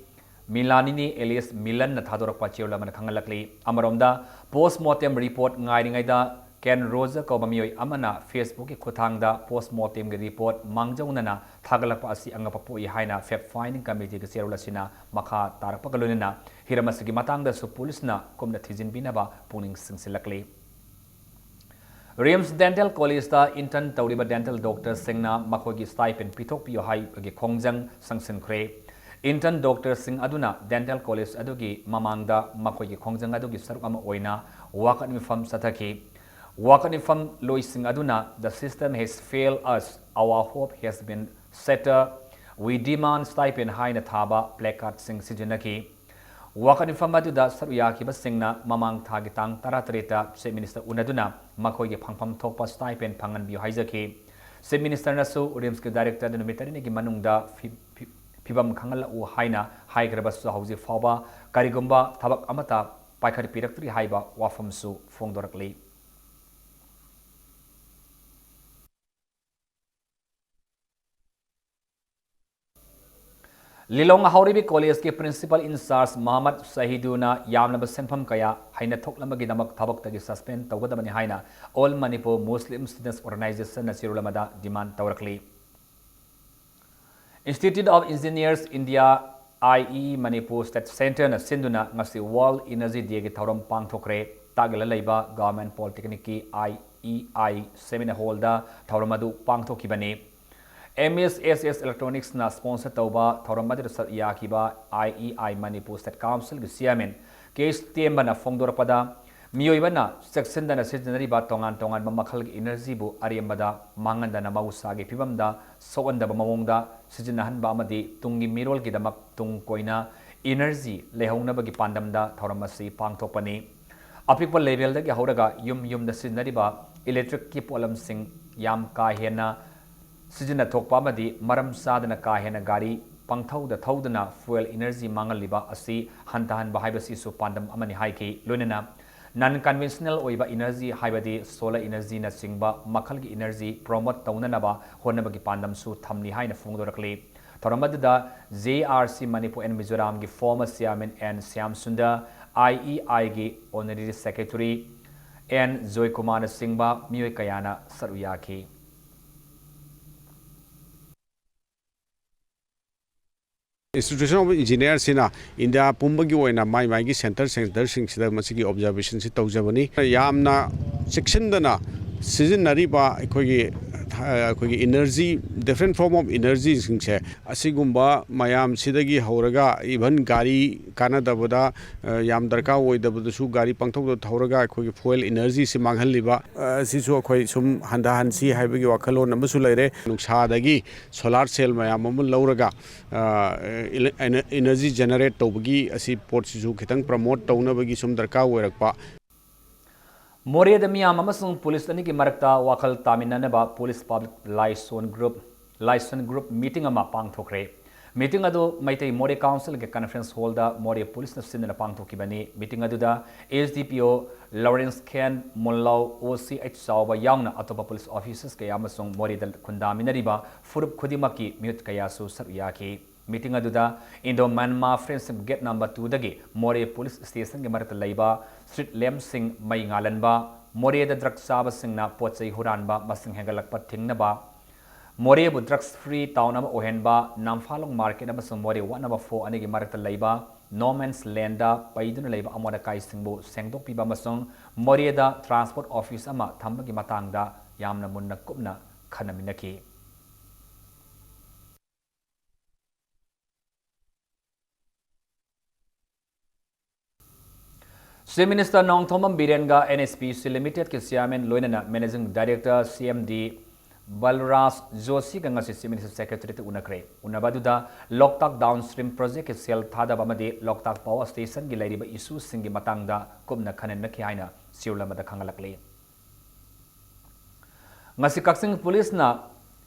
ꯃꯤꯂꯥꯅꯤꯅꯤ ꯑꯦꯂꯤꯁ ꯃꯤꯂꯟꯅ ꯊꯥꯗꯣꯔꯛꯄ ꯆꯦꯔꯣꯜ ꯑꯃꯅ ꯈꯪꯍꯜꯂꯛꯂꯤ꯫ ꯑꯃꯔꯣꯝꯗ, ꯄꯣꯁꯃꯣꯔꯇꯦꯝ ꯔꯤꯄꯣꯔꯠ ꯉꯥꯏꯔꯤꯉꯩꯗ ꯀꯦꯟ ꯔꯣꯖꯔ ꯀꯧꯕ ꯃꯤꯑꯣꯏ ꯑꯃꯅ ꯐꯦꯁꯕꯨꯛꯀꯤ ꯈꯨꯠꯊꯥꯡꯗ ꯄꯣꯁꯃꯣꯔꯇꯦꯝꯒꯤ ꯔꯤꯄꯣꯔꯠ ꯃꯥꯡꯖꯧꯅꯅ ꯊꯥꯒꯠꯂꯛꯄ ꯑꯁꯤ ꯑꯉꯛꯄ ꯄꯣꯛꯏ ꯍꯥꯏꯅ ꯐꯦꯛ ꯐꯥꯏꯟꯗꯤꯡ ꯀꯃꯤꯇꯤꯒꯤ ꯆꯦꯔꯣꯜ ꯑꯁꯤꯅ ꯃꯈꯥ ꯇꯥꯔꯛꯄꯒ ꯂꯣꯏꯅꯅ ꯍꯤꯔꯝ ꯑꯁꯤꯒꯤ ꯃꯇꯥꯡꯗꯁꯨ ꯄꯨꯂꯤꯁꯅ ꯀꯨꯞꯅ ꯊꯤꯖꯤꯟꯕꯤꯅꯕ ꯄꯨꯛꯅꯤꯡ ꯆꯤꯡꯁꯤꯜꯂꯛꯂꯤ꯫ ꯔꯤꯝꯁ ꯗꯦꯟꯇꯦꯜ ꯀꯣꯂꯦꯖꯇ ꯏꯟꯇꯔꯟ ꯇꯧꯔꯤꯕ ꯗꯦꯟꯇꯦꯜ ꯗꯣꯛꯇꯔꯁꯤꯡꯅ ꯃꯈꯣꯏꯒꯤ ꯁ꯭ꯇꯥꯏꯄꯦꯟ ꯄꯤꯊꯣꯛꯄꯤꯌꯨ ꯍꯥꯏꯕꯒꯤ ꯈꯣꯡꯖꯪ ꯆꯪꯁꯤꯟꯈ꯭ꯔꯦ꯫ ꯏꯟꯇꯔꯟ ꯗꯣꯛꯇꯔꯁꯤꯡ ꯑꯗꯨꯅ ꯗꯦꯟꯇꯦꯜ ꯀꯣꯂꯦꯖ ꯑꯗꯨꯒꯤ ꯃꯃꯥꯡꯗ ꯃꯈꯣꯏꯒꯤ ꯈꯣꯡꯖꯪ ꯑꯗꯨꯒꯤ ꯁꯔꯨꯛ ꯑꯃ ꯑꯣꯏꯅ ꯋꯥꯀꯠ ꯃꯤꯐꯝ ꯆꯠꯊꯈꯤ꯫ ꯋꯥꯀꯠ ꯃꯤꯐꯝ ꯂꯣꯏꯁꯤꯡ ꯑꯗꯨꯅ "The system has failed us, our hope has been shattered, we demand stipend" ꯍꯥꯏꯅ ꯊꯥꯕ ꯄ꯭ꯂꯦꯀꯥꯔꯠꯁꯤꯡ ꯁꯤꯖꯤꯟꯅꯈꯤ꯫ ꯋꯥꯀꯠ ꯃꯤꯐꯝ ꯑꯗꯨꯗ ꯁꯔꯨꯛ ꯌꯥꯈꯤꯕꯁꯤꯡꯅ ꯃꯃꯥꯡ ꯊꯥꯒꯤ ꯇꯥꯡ ꯇꯔꯥꯇꯔꯦꯠꯇ ꯆꯤꯐ ꯃꯤꯅꯤꯁꯇꯔ ꯎꯅꯗꯨꯅ ꯃꯈꯣꯏꯒꯤ ꯐꯪꯐꯝ ꯊꯣꯛꯄ ꯁ꯭ꯇꯥꯏꯄꯦꯟ ꯐꯪꯍꯟꯕꯤꯌꯨ ꯍꯥꯏꯖꯈꯤ꯫ ꯆꯤꯐ ꯃꯤꯅꯤꯁꯇꯔꯅꯁꯨ ꯔꯤꯝꯁꯀꯤ ꯗꯥꯏꯔꯦꯛꯇꯔꯗ ꯅꯨꯃꯤꯠ ꯇꯔꯦꯠꯅꯤꯒꯤ ꯃꯅꯨꯡꯗ ꯐꯤ-, ꯐꯤ-, ꯐꯤꯕꯝ ꯈꯪꯍꯜꯂꯛꯎ ꯍꯥꯏꯅ ꯍꯥꯏꯈ꯭ꯔꯕꯁꯨ, ꯍꯧꯖꯤꯛ ꯐꯥꯎꯕ ꯀꯔꯤꯒꯨꯝꯕ ꯊꯕꯛ ꯑꯃꯠꯇ ꯄꯥꯏꯈꯠꯄꯤꯔꯛꯇ꯭ꯔꯤ ꯍꯥꯏꯕ ꯋꯥꯐꯝꯁꯨ ꯐꯣꯡꯗꯣꯔꯛꯂꯤ꯫ ꯂꯤꯂꯣꯡ ꯍꯥꯎꯔꯩꯕꯤ ꯀꯣꯂꯦꯖꯀꯤ ꯄ꯭ꯔꯤꯟꯁꯤꯄꯥꯜ ꯏꯟꯆꯥꯔꯖ ꯃꯍꯃꯗ ꯁꯍꯤꯗꯨꯅ ꯌꯥꯝꯂꯕ ꯁꯦꯟꯐꯝ ꯀꯌꯥ ꯍꯦꯟꯅ ꯊꯣꯛꯂꯝꯕꯒꯤꯗꯃꯛ ꯊꯕꯛꯇꯒꯤ ꯁꯁꯄꯦꯟ ꯇꯧꯒꯗꯕꯅꯤ ꯍꯥꯏꯅ ꯑꯣꯜ ꯃꯅꯤꯄꯨꯔ ꯃꯨꯁꯂꯤꯝ ꯁ꯭ꯇꯨꯗꯦꯟꯠꯁ ꯑꯣꯔꯒꯅꯥꯏꯖꯦꯁꯟꯅ ꯆꯦꯔꯣꯜ ꯑꯃꯗ ꯗꯤꯃꯥꯟ ꯇꯧꯔꯛꯂꯤ꯫ Institute of Engineers India, I E E, Manipur state ꯁꯦꯟꯇꯔꯅ ꯁꯤꯟꯗꯨꯅ ꯉꯁꯤ ꯋꯥꯔꯜꯗ ꯏꯅꯔꯖꯤ ꯗꯦꯒꯤ ꯊꯧꯔꯝ ꯄꯥꯡꯊꯣꯛꯈ꯭ꯔꯦ꯫ ꯇꯥꯛꯌꯦꯜꯗ ꯂꯩꯕ ꯒꯚꯔꯟꯃꯦꯟꯠ ꯄꯣꯂꯤꯇꯦꯛꯅꯤꯛꯀꯤ I E I ꯁꯦꯃꯤꯅꯥꯔ ꯍꯣꯜꯗ ꯊꯧꯔꯝ ꯑꯗꯨ ꯄꯥꯡꯊꯣꯛꯈꯤꯕꯅꯤ꯫ M S S S Electronicsꯅ ꯁ꯭ꯄꯣꯟꯁꯔ ꯇꯧꯕ ꯊꯧꯔꯝ ꯑꯗꯨꯗ ꯁꯔꯨꯛ ꯌꯥꯈꯤꯕ I E I Manipur state ꯀꯥꯎꯟꯁꯤꯜꯒꯤ ꯆꯤꯌꯥꯔꯃꯦꯟ ꯀꯦ ꯑꯦꯁ ꯇꯦꯝꯕꯅ ꯐꯣꯡꯗꯣꯔꯛꯄꯗ, ꯃꯤꯑꯣꯏꯕꯅ ꯆꯦꯛꯁꯤꯟꯗꯅ ꯁꯤꯖꯤꯟꯅꯔꯤꯕ ꯇꯣꯉꯥꯟ ꯇꯣꯉꯥꯟꯕ ꯃꯈꯜꯒꯤ ꯏꯅꯔꯖꯤꯕꯨ ꯑꯔꯦꯝꯕꯗ ꯃꯥꯡꯍꯟꯗꯅ ꯃꯍꯧꯁꯥꯒꯤ ꯐꯤꯕꯝꯗ ꯁꯣꯛꯍꯟꯗꯕ ꯃꯑꯣꯡꯗ ꯁꯤꯖꯤꯟꯅꯍꯟꯕ ꯑꯃꯗꯤ ꯇꯨꯡꯒꯤ ꯃꯤꯔꯣꯜꯒꯤꯗꯃꯛ ꯇꯨꯡ ꯀꯣꯏꯅ ꯏꯅꯔꯖꯤ ꯂꯩꯍꯧꯅꯕꯒꯤ ꯄꯥꯟꯗꯝꯗ ꯊꯧꯔꯝ ꯑꯁꯤ ꯄꯥꯡꯊꯣꯛꯄꯅꯤ꯫ ꯑꯄꯤꯛꯄ ꯂꯦꯚꯦꯜꯗꯒꯤ ꯍꯧꯔꯒ ꯌꯨꯝ ꯌꯨꯝꯗ ꯁꯤꯖꯤꯟꯅꯔꯤꯕ ꯏꯂꯦꯛꯇ꯭ꯔꯤꯛꯀꯤ ꯄꯣꯠꯂꯝꯁꯤꯡ ꯌꯥꯝ ꯀꯥ ꯍꯦꯟꯅ ꯁꯤꯖꯤꯟꯅ ꯊꯣꯛꯄ ꯑꯃꯗꯤ ꯃꯔꯝ ꯆꯥꯗꯅ ꯀꯥ ꯍꯦꯟꯅ ꯒꯥꯔꯤ ꯄꯪꯊꯧꯗ ꯊꯧꯗꯨꯅ fuel energy ꯃꯥꯡꯍꯜꯂꯤꯕ ꯑꯁꯤ ꯍꯟꯊꯍꯟꯕ ꯍꯥꯏꯕꯁꯤꯁꯨ ꯄꯥꯟꯗꯝ ꯑꯃꯅꯤ ꯍꯥꯏꯈꯤ꯫ ꯂꯣꯏꯅꯅ non conventional ꯑꯣꯏꯕ energy ꯍꯥꯏꯕꯗꯤ solar energy ꯅꯆꯤꯡꯕ ꯃꯈꯜꯒꯤ energy promote ꯇꯧꯅꯅꯕ ꯍꯣꯠꯅꯕꯒꯤ ꯄꯥꯟꯗꯝꯁꯨ ꯊꯝꯂꯤ ꯍꯥꯏꯅ ꯐꯣꯡꯗꯣꯔꯛꯂꯤ꯫ ꯊꯧꯔꯝ ꯑꯗꯨꯗ J R C Manipur and Mizoram ꯒꯤ former chairman N Shyam Sundar, I E I ꯒꯤ honorary secretary N ꯖꯣꯏꯀꯨꯃꯥꯔꯅꯆꯤꯡꯕ ꯃꯤꯑꯣꯏ ꯀꯌꯥꯅ ꯁꯔꯨꯛ ꯌꯥꯈꯤ꯫ Institution of Engineer ꯁꯤꯅ ꯏꯟꯗꯤꯌꯥ ꯄꯨꯝꯕꯒꯤ ꯑꯣꯏꯅ ꯃꯥꯏ ꯃꯥꯏꯒꯤ center centre ꯁꯤꯡꯁꯤꯗ ꯃꯁꯤꯒꯤ observation ꯁꯤ ꯇꯧꯖꯕꯅꯤ꯫ ꯌꯥꯝꯅ ꯆꯦꯛꯁꯤꯟꯗꯅ ꯁꯤꯖꯤꯟꯅꯔꯤꯕ ꯑꯩꯈꯣꯏꯒꯤ, ꯑꯩꯈꯣꯏꯒꯤ energy, different form of energy ꯁꯤꯡꯁꯦ, ꯑꯁꯤꯒꯨꯝꯕ ꯃꯌꯥꯝꯁꯤꯗꯒꯤ ꯍꯧꯔꯒ even ꯒꯥꯔꯤ ꯀꯥꯟꯅꯗꯕꯗ, ꯑ, ꯌꯥꯝ ꯗꯔꯀꯥꯔ ꯑꯣꯏꯗꯕꯗꯁꯨ ꯒꯥꯔꯤ ꯄꯪꯊꯧꯗ ꯊꯧꯔꯒ ꯑꯩꯈꯣꯏꯒꯤ fuel energy ꯁꯤ ꯃꯥꯡꯍꯜꯂꯤꯕ, ꯑ, ꯑꯁꯤꯁꯨ ꯑꯩꯈꯣꯏ ꯁꯨꯝ ꯍꯟꯊꯍꯟꯁꯤ ꯍꯥꯏꯕꯒꯤ ꯋꯥꯈꯜꯂꯣꯟ ꯑꯃꯁꯨ ꯂꯩꯔꯦ꯫ ꯅꯨꯡꯁꯥꯗꯒꯤ solar cell ꯃꯌꯥꯝ ꯑꯃ ꯂꯧꯔꯒ, ꯑ, ꯏꯂꯦ-, ꯑꯦꯅ-, energy generate ꯇꯧꯕꯒꯤ ꯑꯁꯤ ꯄꯣꯠꯁꯤꯁꯨ ꯈꯤꯇꯪ promote ꯇꯧꯅꯕꯒꯤ ꯁꯨꯝ ꯗꯔꯀꯥꯔ ꯑꯣꯏꯔꯛꯄ꯫ ꯃꯣꯔꯦꯗ ꯃꯤꯌꯥꯝ ꯑꯃꯁꯨꯡ ꯄꯨꯂꯤꯁ ꯑꯅꯤꯒꯤ ꯃꯔꯛꯇ ꯋꯥꯈꯜ ꯇꯥꯃꯤꯟꯅꯅꯕ ꯄꯨꯂꯤꯁ ꯄꯕ꯭ꯂꯤꯛ ꯂꯥꯏꯁꯣꯟ ꯒ꯭ꯔꯨꯞ, ꯂꯥꯏꯁꯣꯟ ꯒ꯭ꯔꯨꯞ ꯃꯤꯇꯤꯡ ꯑꯃ ꯄꯥꯡꯊꯣꯛꯈ꯭ꯔꯦ꯫ ꯃꯤꯇꯤꯡ ꯑꯗꯨ ꯃꯩꯇꯩ ꯃꯣꯔꯦ ꯀꯥꯎꯟꯁꯤꯜꯒꯤ ꯀꯟꯐꯔꯦꯟꯁ ꯍꯣꯜꯗ ꯃꯣꯔꯦ ꯄꯨꯂꯤꯁꯅ ꯁꯤꯟꯗꯨꯅ ꯄꯥꯡꯊꯣꯛꯈꯤꯕꯅꯤ꯫ ꯃꯤꯇꯤꯡ ꯑꯗꯨꯗ S D P O Lawrence Khen, Munlao, O C H ꯆꯥꯎꯕ ꯌꯥꯎꯅ ꯑꯇꯣꯞꯄ ꯄꯨꯂꯤꯁ ꯑꯣꯐꯤꯁꯔꯁ ꯀꯌꯥ ꯑꯃꯁꯨꯡ ꯃꯣꯔꯦꯗ ꯈꯨꯟꯗꯥꯃꯤꯟꯅꯔꯤꯕ ꯐꯨꯔꯨꯞ ꯈꯨꯗꯤꯡꯃꯛꯀꯤ ꯃꯤꯍꯨꯠ ꯀꯌꯥꯁꯨ ꯁꯔꯨꯛ ꯌꯥꯈꯤ꯫ ꯃꯤꯇꯤꯡ ꯑꯗꯨꯗ Indo Myanmar Friendship Gate number two ꯗꯒꯤ ꯃꯣꯔꯦ ꯄꯨꯂꯤꯁ ꯁ꯭ꯇꯦꯁꯟꯒꯤ ꯃꯔꯛꯇ ꯂꯩꯕ street lamp ꯁꯤꯡ ꯃꯩ ꯉꯥꯜꯍꯟꯕ, ꯃꯣꯔꯦꯗ drug ꯆꯥꯕꯁꯤꯡꯅ ꯄꯣꯠ ꯆꯩ ꯍꯨꯔꯥꯟꯕ ꯃꯁꯤꯡ ꯍꯦꯟꯒꯠꯂꯛꯄ ꯊꯤꯡꯅꯕ, ꯃꯣꯔꯦꯕꯨ drugs free town ꯑꯃ ꯑꯣꯏꯍꯟꯕ, ꯅꯝꯐꯥꯂꯣꯡ market ꯑꯃꯁꯨꯡ ꯃꯣꯔꯦ ward number four ꯑꯅꯤꯒꯤ ꯃꯔꯛꯇ ꯂꯩꯕ no man's land ꯗ ꯄꯩꯗꯨꯅ ꯂꯩꯕ ꯑꯃꯣꯠ ꯑꯀꯥꯏꯁꯤꯡꯕꯨ ꯁꯦꯡꯗꯣꯛꯄꯤꯕ ꯑꯃꯁꯨꯡ ꯃꯣꯔꯦꯗ transport office ꯑꯃ ꯊꯝꯕꯒꯤ ꯃꯇꯥꯡꯗ ꯌꯥꯝꯅ ꯃꯨꯟꯅ ꯀꯨꯞꯅ ꯈꯟꯅꯃꯤꯟꯅꯈꯤ꯫ Chief Minister Nongthombam ꯕꯤꯔꯦꯟꯒ N H P C Limited ꯀꯤ chairman ꯂꯣꯏꯅꯅ managing director C M D ꯕꯜꯔꯥꯖ ꯖꯣꯁꯤꯒ ꯉꯁꯤ Chief Minister Secretariat ꯇ ꯎꯅꯈ꯭ꯔꯦ꯫ ꯎꯅꯕ ꯑꯗꯨꯗ ꯂꯣꯛꯇꯥꯛ downstream project ꯀꯤ ꯁꯦꯜ ꯊꯥꯗꯕ ꯑꯃꯗꯤ ꯂꯣꯛꯇꯥꯛ power station ꯒꯤ ꯂꯩꯔꯤꯕ issue ꯁꯤꯡꯒꯤ ꯃꯇꯥꯡꯗ ꯀꯨꯞꯅ ꯈꯟꯅꯅꯈꯤ ꯍꯥꯏꯅ ꯁꯤꯔꯨꯜ ꯑꯃꯗ ꯈꯪꯍꯜꯂꯛꯂꯤ꯫ ꯉꯁꯤ ꯀꯛꯆꯤꯡ ꯄꯨꯂꯤꯁꯅ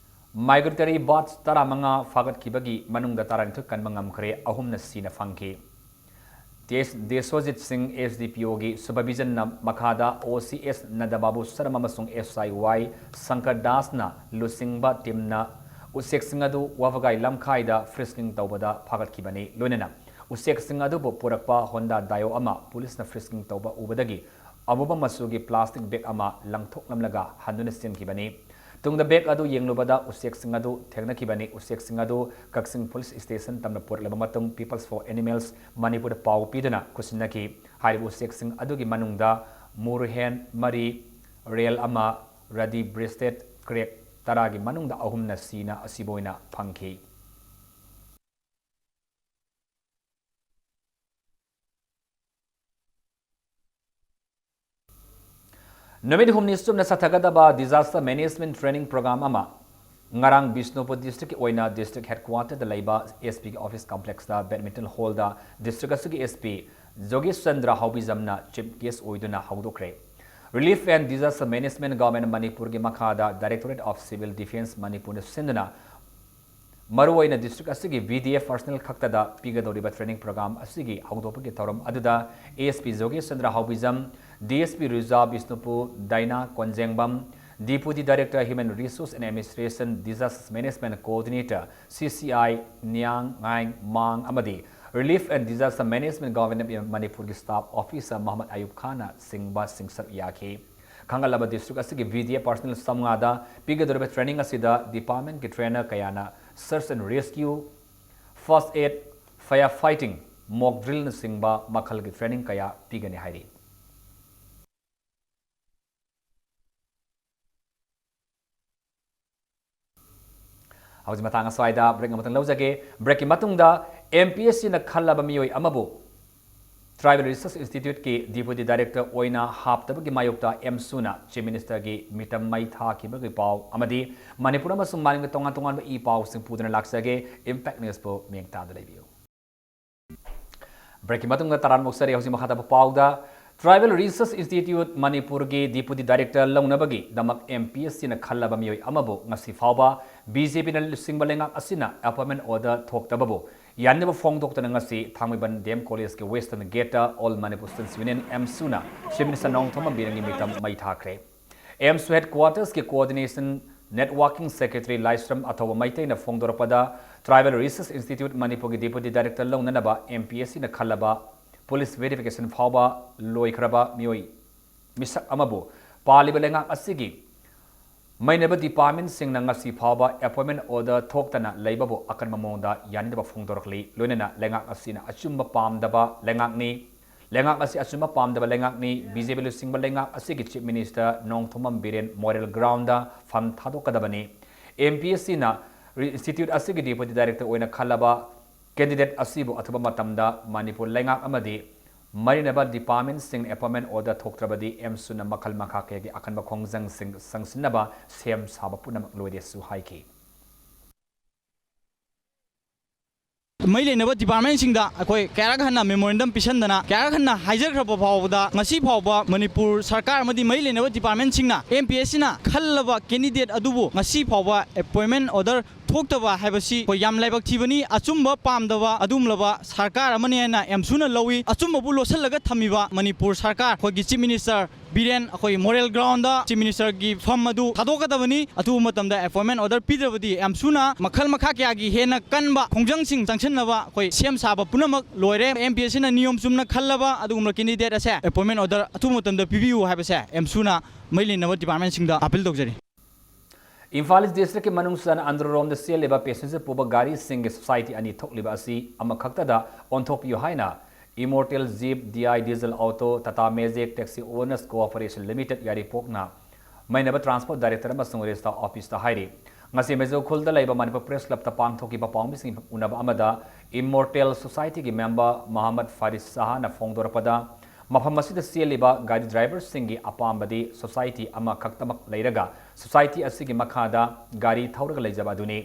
migratory birds ꯇꯔꯥꯃꯉꯥ ꯐꯥꯒꯠꯈꯤꯕꯒꯤ ꯃꯅꯨꯡꯗ ꯇꯔꯥꯅꯤꯊꯣꯏ ꯀꯟꯕ ꯉꯝꯈ꯭ꯔꯦ, ꯑꯍꯨꯝꯅ ꯁꯤꯅ ꯐꯪꯈꯤ꯫ ꯇꯦꯁ ꯗꯦꯁꯣꯖꯤꯠ ꯁꯤꯡ, S D P O ꯒꯤ supervision ꯅ ꯃꯈꯥꯗ O C S ꯅꯟꯗꯕꯥꯕꯨ ꯁꯔꯃ ꯑꯃꯁꯨꯡ S I Y ꯁꯪꯀꯔ ꯗꯥꯁꯅ ꯂꯨꯆꯤꯡꯕ team ꯅ ꯎꯆꯦꯛꯁꯤꯡ ꯑꯗꯨ ꯋꯥꯕꯒꯥꯏ ꯂꯝꯈꯥꯏꯗ frisking ꯇꯧꯕꯗ ꯐꯥꯒꯠꯈꯤꯕꯅꯤ꯫ ꯂꯣꯏꯅꯅ ꯎꯆꯦꯛꯁꯤꯡ ꯑꯗꯨꯕꯨ ꯄꯨꯔꯛꯄ Honda Daewoo ꯑꯃ ꯄꯨꯂꯤꯁꯅ frisking ꯇꯧꯕ ꯎꯕꯗꯒꯤ ꯑꯃꯨꯕ ꯃꯆꯨꯒꯤ plastic bag ꯑꯃ ꯂꯪꯊꯣꯛꯂꯝꯂꯒ ꯍꯟꯗꯨꯅ ꯆꯦꯟꯈꯤꯕꯅꯤ꯫ ꯇꯨꯡꯗ bag ꯑꯗꯨ ꯌꯦꯡꯂꯨꯕꯗ ꯎꯆꯦꯛꯁꯤꯡ ꯑꯗꯨ ꯊꯦꯡꯅꯈꯤꯕꯅꯤ꯫ ꯎꯆꯦꯛꯁꯤꯡ ꯑꯗꯨ ꯀꯛꯆꯤꯡ police station ꯇꯝꯅ ꯄꯨꯔꯛꯂꯕ ꯃꯇꯨꯡ People's for Animals ꯃꯅꯤꯄꯨꯔꯗ ꯄꯥꯎ ꯄꯤꯗꯨꯅ ꯈꯨꯠꯁꯤꯟꯅꯈꯤ꯫ ꯍꯥꯏꯔꯤꯕ ꯎꯆꯦꯛꯁꯤꯡ ꯑꯗꯨꯒꯤ ꯃꯅꯨꯡꯗ ꯃꯨꯔꯍꯦꯟ ꯃꯔꯤ, ꯔꯦꯜ ꯑꯃ, ꯔꯗꯤ breasted crane ꯇꯔꯥꯒꯤ ꯃꯅꯨꯡꯗ ꯑꯍꯨꯝꯅ ꯁꯤꯅ ꯑꯁꯤꯕ ꯑꯣꯏꯅ ꯐꯪꯈꯤ꯫ ꯅꯨꯃꯤꯠ ꯍꯨꯝꯅꯤ ꯆꯨꯞꯅ ꯆꯠꯊꯒꯗꯕ disaster management training program ꯑꯃ ꯉꯔꯥꯡ ꯕꯤꯁꯅꯨꯄꯨꯔ district ꯀꯤ ꯑꯣꯏꯅ district headquarter ꯗ ꯂꯩꯕ S P ꯒꯤ office complex ꯇ badminton hall ꯗ district ꯑꯁꯤꯒꯤ S P ꯖꯣꯒꯦꯁ Chandra ꯍꯥꯎꯕꯤꯖꯝꯅ chief guest ꯑꯣꯏꯗꯨꯅ ꯍꯧꯗꯣꯛꯈ꯭ꯔꯦ꯫ Relief and Disaster Management Government ꯃꯅꯤꯄꯨꯔꯒꯤ ꯃꯈꯥꯗ Directorate of Civil Defence ꯃꯅꯤꯄꯨꯔꯅ ꯁꯤꯟꯗꯨꯅ ꯃꯔꯨꯑꯣꯏꯅ district ꯑꯁꯤꯒꯤ V D F personnel ꯈꯛꯇꯗ ꯄꯤꯒꯗꯧꯔꯤꯕ training program ꯑꯁꯤꯒꯤ ꯍꯧꯗꯣꯛꯄꯒꯤ ꯊꯧꯔꯝ ꯑꯗꯨꯗ A S P ꯖꯣꯒꯦꯁ Chandra ꯍꯥꯎꯕꯤꯖꯝ, D S P ꯔꯨꯖꯥ Bishnupur, ꯗꯥꯏꯅꯥ ꯀꯣꯟꯖꯦꯡꯕꯝ, Deputy Director Human Resource and Administration Disaster Management Coordinator C C I ꯅꯤꯌꯥꯡ ꯉꯥꯏ ꯃꯥꯡ ꯑꯃꯗꯤ Relief and Disaster Management Government ꯃꯅꯤꯄꯨꯔꯒꯤ staff officer ꯃꯣꯍꯝꯃꯗ ꯑꯌꯨꯕ ꯈꯥꯟꯅ ꯆꯤꯡꯕꯁꯤꯡ ꯁꯔꯨꯛ ꯌꯥꯈꯤ꯫ ꯈꯪꯒꯠꯂꯕ district ꯑꯁꯤꯒꯤ V D F personnel ꯆꯥꯝꯃꯉꯥꯗ ꯄꯤꯒꯗꯧꯔꯤꯕ training ꯑꯁꯤꯗ department ꯀꯤ trainer ꯀꯌꯥꯅ search and rescue, first aid, fire fighting, mock drill ꯅꯆꯤꯡꯕ ꯃꯈꯜꯒꯤ training ꯀꯌꯥ ꯄꯤꯒꯅꯤ ꯍꯥꯏꯔꯤ꯫ ꯍꯧꯖꯤꯛ ꯃꯇꯥꯡ ꯑꯁ꯭ꯋꯥꯏꯗ break ꯑꯃꯇꯪ ꯂꯧꯖꯒꯦ꯫ Break ꯀꯤ ꯃꯇꯨꯡꯗ M P S C ꯅ ꯈꯜꯂꯕ ꯃꯤꯑꯣꯏ ꯑꯃꯕꯨ Tribal Research Institute ꯀꯤ Deputy Director ꯑꯣꯏꯅ ꯍꯥꯞꯇꯕꯒꯤ ꯃꯥꯌꯣꯛꯇ ꯑꯦꯝꯁꯨꯅ Chief Minister ꯒꯤ ꯃꯤꯇꯝ ꯃꯩ ꯊꯥꯈꯤꯕꯒꯤ ꯄꯥꯎ ꯑꯃꯗꯤ ꯃꯅꯤꯄꯨꯔ ꯑꯃꯁꯨꯡ ꯃꯥꯂꯦꯝꯒꯤ ꯇꯣꯉꯥꯟ ꯇꯣꯉꯥꯟꯕ ꯏ ꯄꯥꯎꯁꯤꯡ ꯄꯨꯗꯨꯅ ꯂꯥꯛꯆꯒꯦ꯫ Impact News ꯄꯨ ꯃꯤꯠꯌꯦꯡ ꯇꯥꯗꯨꯅ ꯂꯩꯕꯤꯌꯨ꯫ Break ꯀꯤ ꯃꯇꯨꯡꯗ ꯇꯔꯥꯝꯅ ꯑꯣꯛꯆꯔꯤ꯫ ꯍꯧꯖꯤꯛ ꯃꯈꯥ ꯇꯥꯕ ꯄꯥꯎꯗ Tribal Research Institute ꯃꯅꯤꯄꯨꯔꯒꯤ Deputy Director ꯂꯧꯅꯕꯒꯤꯗꯃꯛ M P S Cꯅ ꯈꯜꯂꯕ ꯃꯤꯑꯣꯏ ꯑꯃꯕꯨ ꯉꯁꯤ ꯐꯥꯎꯕ B J Pꯅ ꯂꯨꯆꯤꯡꯕ ꯂꯩꯉꯥꯛ ꯑꯁꯤꯅ appointment order ꯊꯣꯛꯇꯕꯕꯨ ꯌꯥꯅꯤꯡꯗꯕ ꯐꯣꯡꯗꯣꯛꯇꯨꯅ ꯉꯁꯤ ꯊꯥꯡꯃꯩꯕꯟ D M Collegeꯀꯤ Western Gateꯇ All Manipur Students Union, AMSUꯅ Chief Minister Nongthombam ꯕꯤꯔꯦꯟꯒꯤ ꯃꯤꯇꯝ ꯃꯩ ꯊꯥꯈ꯭ꯔꯦ꯫ AMSU Headquartersꯀꯤ Coordination Networking Secretary ꯂꯥꯏꯁ꯭ꯔꯝ ꯑꯊꯧꯕ ꯃꯩꯇꯩꯅ ꯐꯣꯡꯗꯣꯔꯛꯄꯗ, Tribal Research Institute ꯃꯅꯤꯄꯨꯔꯒꯤ Deputy Director ꯂꯧꯅꯅꯕ M P S Cꯅ ꯈꯜꯂꯕ police verification ꯐꯥꯎꯕ ꯂꯣꯏꯈ꯭ꯔꯕ ꯃꯤꯑꯣꯏ ꯃꯤꯁꯛ ꯑꯃꯕꯨ ꯄꯥꯜꯂꯤꯕ ꯂꯩꯉꯥꯛ ꯑꯁꯤꯒꯤ ꯃꯩꯅꯕ departmentꯁꯤꯡꯅ ꯉꯁꯤ ꯐꯥꯎꯕ appointment order ꯊꯣꯛꯇꯅ ꯂꯩꯕꯕꯨ ꯑꯀꯟꯕ ꯃꯑꯣꯡꯗ ꯌꯥꯅꯤꯡꯗꯕ ꯐꯣꯡꯗꯣꯔꯛꯂꯤ꯫ ꯂꯣꯏꯅꯅ ꯂꯩꯉꯥꯛ ꯑꯁꯤꯅ ꯑꯆꯨꯝꯕ ꯄꯥꯝꯗꯕ ꯂꯩꯉꯥꯛꯅꯤ, ꯂꯩꯉꯥꯛ ꯑꯁꯤ ꯑꯆꯨꯝꯕ ꯄꯥꯝꯗꯕ ꯂꯩꯉꯥꯛꯅꯤ, B J P ꯂꯨꯆꯤꯡꯕ ꯂꯩꯉꯥꯛ ꯑꯁꯤꯒꯤ Chief Minister Nongthombam Biren moral groundꯗ ꯐꯝ ꯊꯥꯗꯣꯛꯀꯗꯕꯅꯤ꯫ M P S Cꯅ institute ꯑꯁꯤꯒꯤ Deputy Director ꯑꯣꯏꯅ ꯈꯜꯂꯕ candidate ꯑꯁꯤꯕꯨ ꯑꯊꯨꯕ ꯃꯇꯝꯗ ꯃꯅꯤꯄꯨꯔ ꯂꯩꯉꯥꯛ ꯑꯃꯗꯤ ꯃꯔꯤꯅꯕ departmentꯁꯤꯡꯅ appointment order ꯊꯣꯛꯇ꯭ꯔꯕꯗꯤ AMSUꯅ ꯃꯈꯜ ꯃꯈꯥ ꯀꯌꯥꯒꯤ ꯑꯀꯟꯕ ꯈꯣꯡꯖꯪꯁꯤꯡ ꯆꯪꯁꯤꯟꯅꯕ ꯁꯦꯝ ꯁꯥꯕ ꯄꯨꯝꯅꯃꯛ ꯂꯣꯏꯔꯦꯁꯨ ꯍꯥꯏꯈꯤ꯫ ꯃꯔꯤ ꯂꯩꯅꯕ departmentꯁꯤꯡꯗ ꯑꯩꯈꯣꯏ ꯀꯌꯥꯔꯛ ꯍꯟꯅ memorandum ꯄꯤꯁꯟꯗꯅ, ꯀꯌꯥꯔꯛ ꯍꯟꯅ ꯍꯥꯏꯖꯈ꯭ꯔꯕ ꯐꯥꯎꯕꯗ, ꯉꯁꯤ ꯐꯥꯎꯕ ꯃꯅꯤꯄꯨꯔ ꯁꯔꯀꯥꯔ ꯑꯃꯗꯤ ꯃꯔꯤ ꯂꯩꯅꯕ departmentꯁꯤꯡꯅ M P S Cꯅ ꯈꯜꯂꯕ candidate ꯑꯗꯨꯕꯨ ꯉꯁꯤ ꯐꯥꯎꯕ appointment order ꯊꯣꯛꯇꯕ ꯍꯥꯏꯕꯁꯤ ꯑꯩꯈꯣꯏ ꯌꯥꯝ ꯂꯥꯏꯕꯛ ꯊꯤꯕꯅꯤ꯫ ꯑꯆꯨꯝꯕ ꯄꯥꯝꯗꯕ ꯑꯗꯨꯒꯨꯝꯂꯕ ꯁꯔꯀꯥꯔ ꯑꯃꯅꯤ ꯍꯥꯏꯅ AMSUꯅ ꯂꯧꯏ꯫ ꯑꯆꯨꯝꯕꯕꯨ ꯂꯣꯠꯁꯤꯜꯂꯒ ꯊꯝꯃꯤꯕ ꯃꯅꯤꯄꯨꯔ ꯁꯔꯀꯥꯔ, ꯑꯩꯈꯣꯏꯒꯤ Chief Minister ꯕꯤꯔꯦꯟ, ꯑꯩꯈꯣꯏ moral groundꯗ Chief Ministerꯒꯤ ꯐꯝ ꯑꯗꯨ ꯊꯥꯗꯣꯛꯀꯗꯕꯅꯤ꯫ ꯑꯊꯨꯕ ꯃꯇꯝꯗ appointment order ꯄꯤꯗ꯭ꯔꯕꯗꯤ AMSUꯅ ꯃꯈꯜ ꯃꯈꯥ ꯀꯌꯥꯒꯤ ꯍꯦꯟꯅ ꯀꯟꯕ ꯈꯣꯡꯖꯪꯁꯤꯡ ꯆꯪꯁꯤꯟꯅꯕ ꯑꯩꯈꯣꯏ ꯁꯦꯝ ꯁꯥꯕ ꯄꯨꯝꯅꯃꯛ ꯂꯣꯏꯔꯦ꯫ M P S Cꯅ ꯅꯤꯌꯣꯝ ꯆꯨꯝꯅ ꯈꯜꯂꯕ ꯑꯗꯨꯒꯨꯝꯂꯕ candidate ꯑꯁꯦ appointment order ꯑꯊꯨꯕ ꯃꯇꯝꯗ ꯄꯤꯕꯤꯌꯨ ꯍꯥꯏꯕꯁꯦ AMSUꯅ ꯃꯔꯤ ꯂꯩꯅꯕ departmentꯁꯤꯡꯗ appeal ꯇꯧꯖꯔꯤ꯫ ꯏꯝꯐꯥꯜ East Districtꯀꯤ ꯃꯅꯨꯡ ꯆꯟꯅ ꯑꯟꯗ꯭ꯔꯣꯔꯣꯝꯗ ꯆꯦꯜꯂꯤꯕ passenger ꯄꯨꯕ ꯒꯥꯔꯤꯁꯤꯡꯒꯤ society ꯑꯅꯤ ꯊꯣꯛꯂꯤꯕ ꯑꯁꯤ ꯑꯃꯈꯛꯇꯗ ꯑꯣꯟꯊꯣꯛꯄꯤꯌꯨ ꯍꯥꯏꯅ Immortal Jeep, D I Diesel Auto, Tata Magic Taxi Owners Cooperation Limited ꯌꯥꯏꯔꯤꯄꯣꯛꯅ ꯃꯩꯅꯕ Transport Director ꯑꯃꯁꯨꯡ Registrar Officeꯇ ꯍꯥꯏꯔꯤ꯫ ꯉꯁꯤ ꯃꯦꯖꯣ ꯎꯈ꯭ꯔꯨꯜꯗ ꯂꯩꯕ ꯃꯅꯤꯄꯨꯔ Press Clubꯇ ꯄꯥꯡꯊꯣꯛꯈꯤꯕ ꯄꯥꯎꯃꯤꯁꯤꯡ ꯎꯅꯕ ꯑꯃꯗ Immortal Societyꯒꯤ member ꯃꯣꯍꯝꯃꯗ ꯐꯥꯔꯤꯁ ꯁꯍꯥꯅ ꯐꯣꯡꯗꯣꯔꯛꯄꯗ, ꯃꯐꯝ ꯑꯁꯤꯗ ꯆꯦꯜꯂꯤꯕ ꯒꯥꯔꯤ driverꯁꯤꯡꯒꯤ ꯑꯄꯥꯝꯕꯗꯤ society ꯑꯃꯈꯛꯇꯃꯛ ꯂꯩꯔꯒ society ꯑꯁꯤꯒꯤ ꯃꯈꯥꯗ ꯒꯥꯔꯤ ꯊꯧꯔꯒ ꯂꯩꯖꯕ ꯑꯗꯨꯅꯤ꯫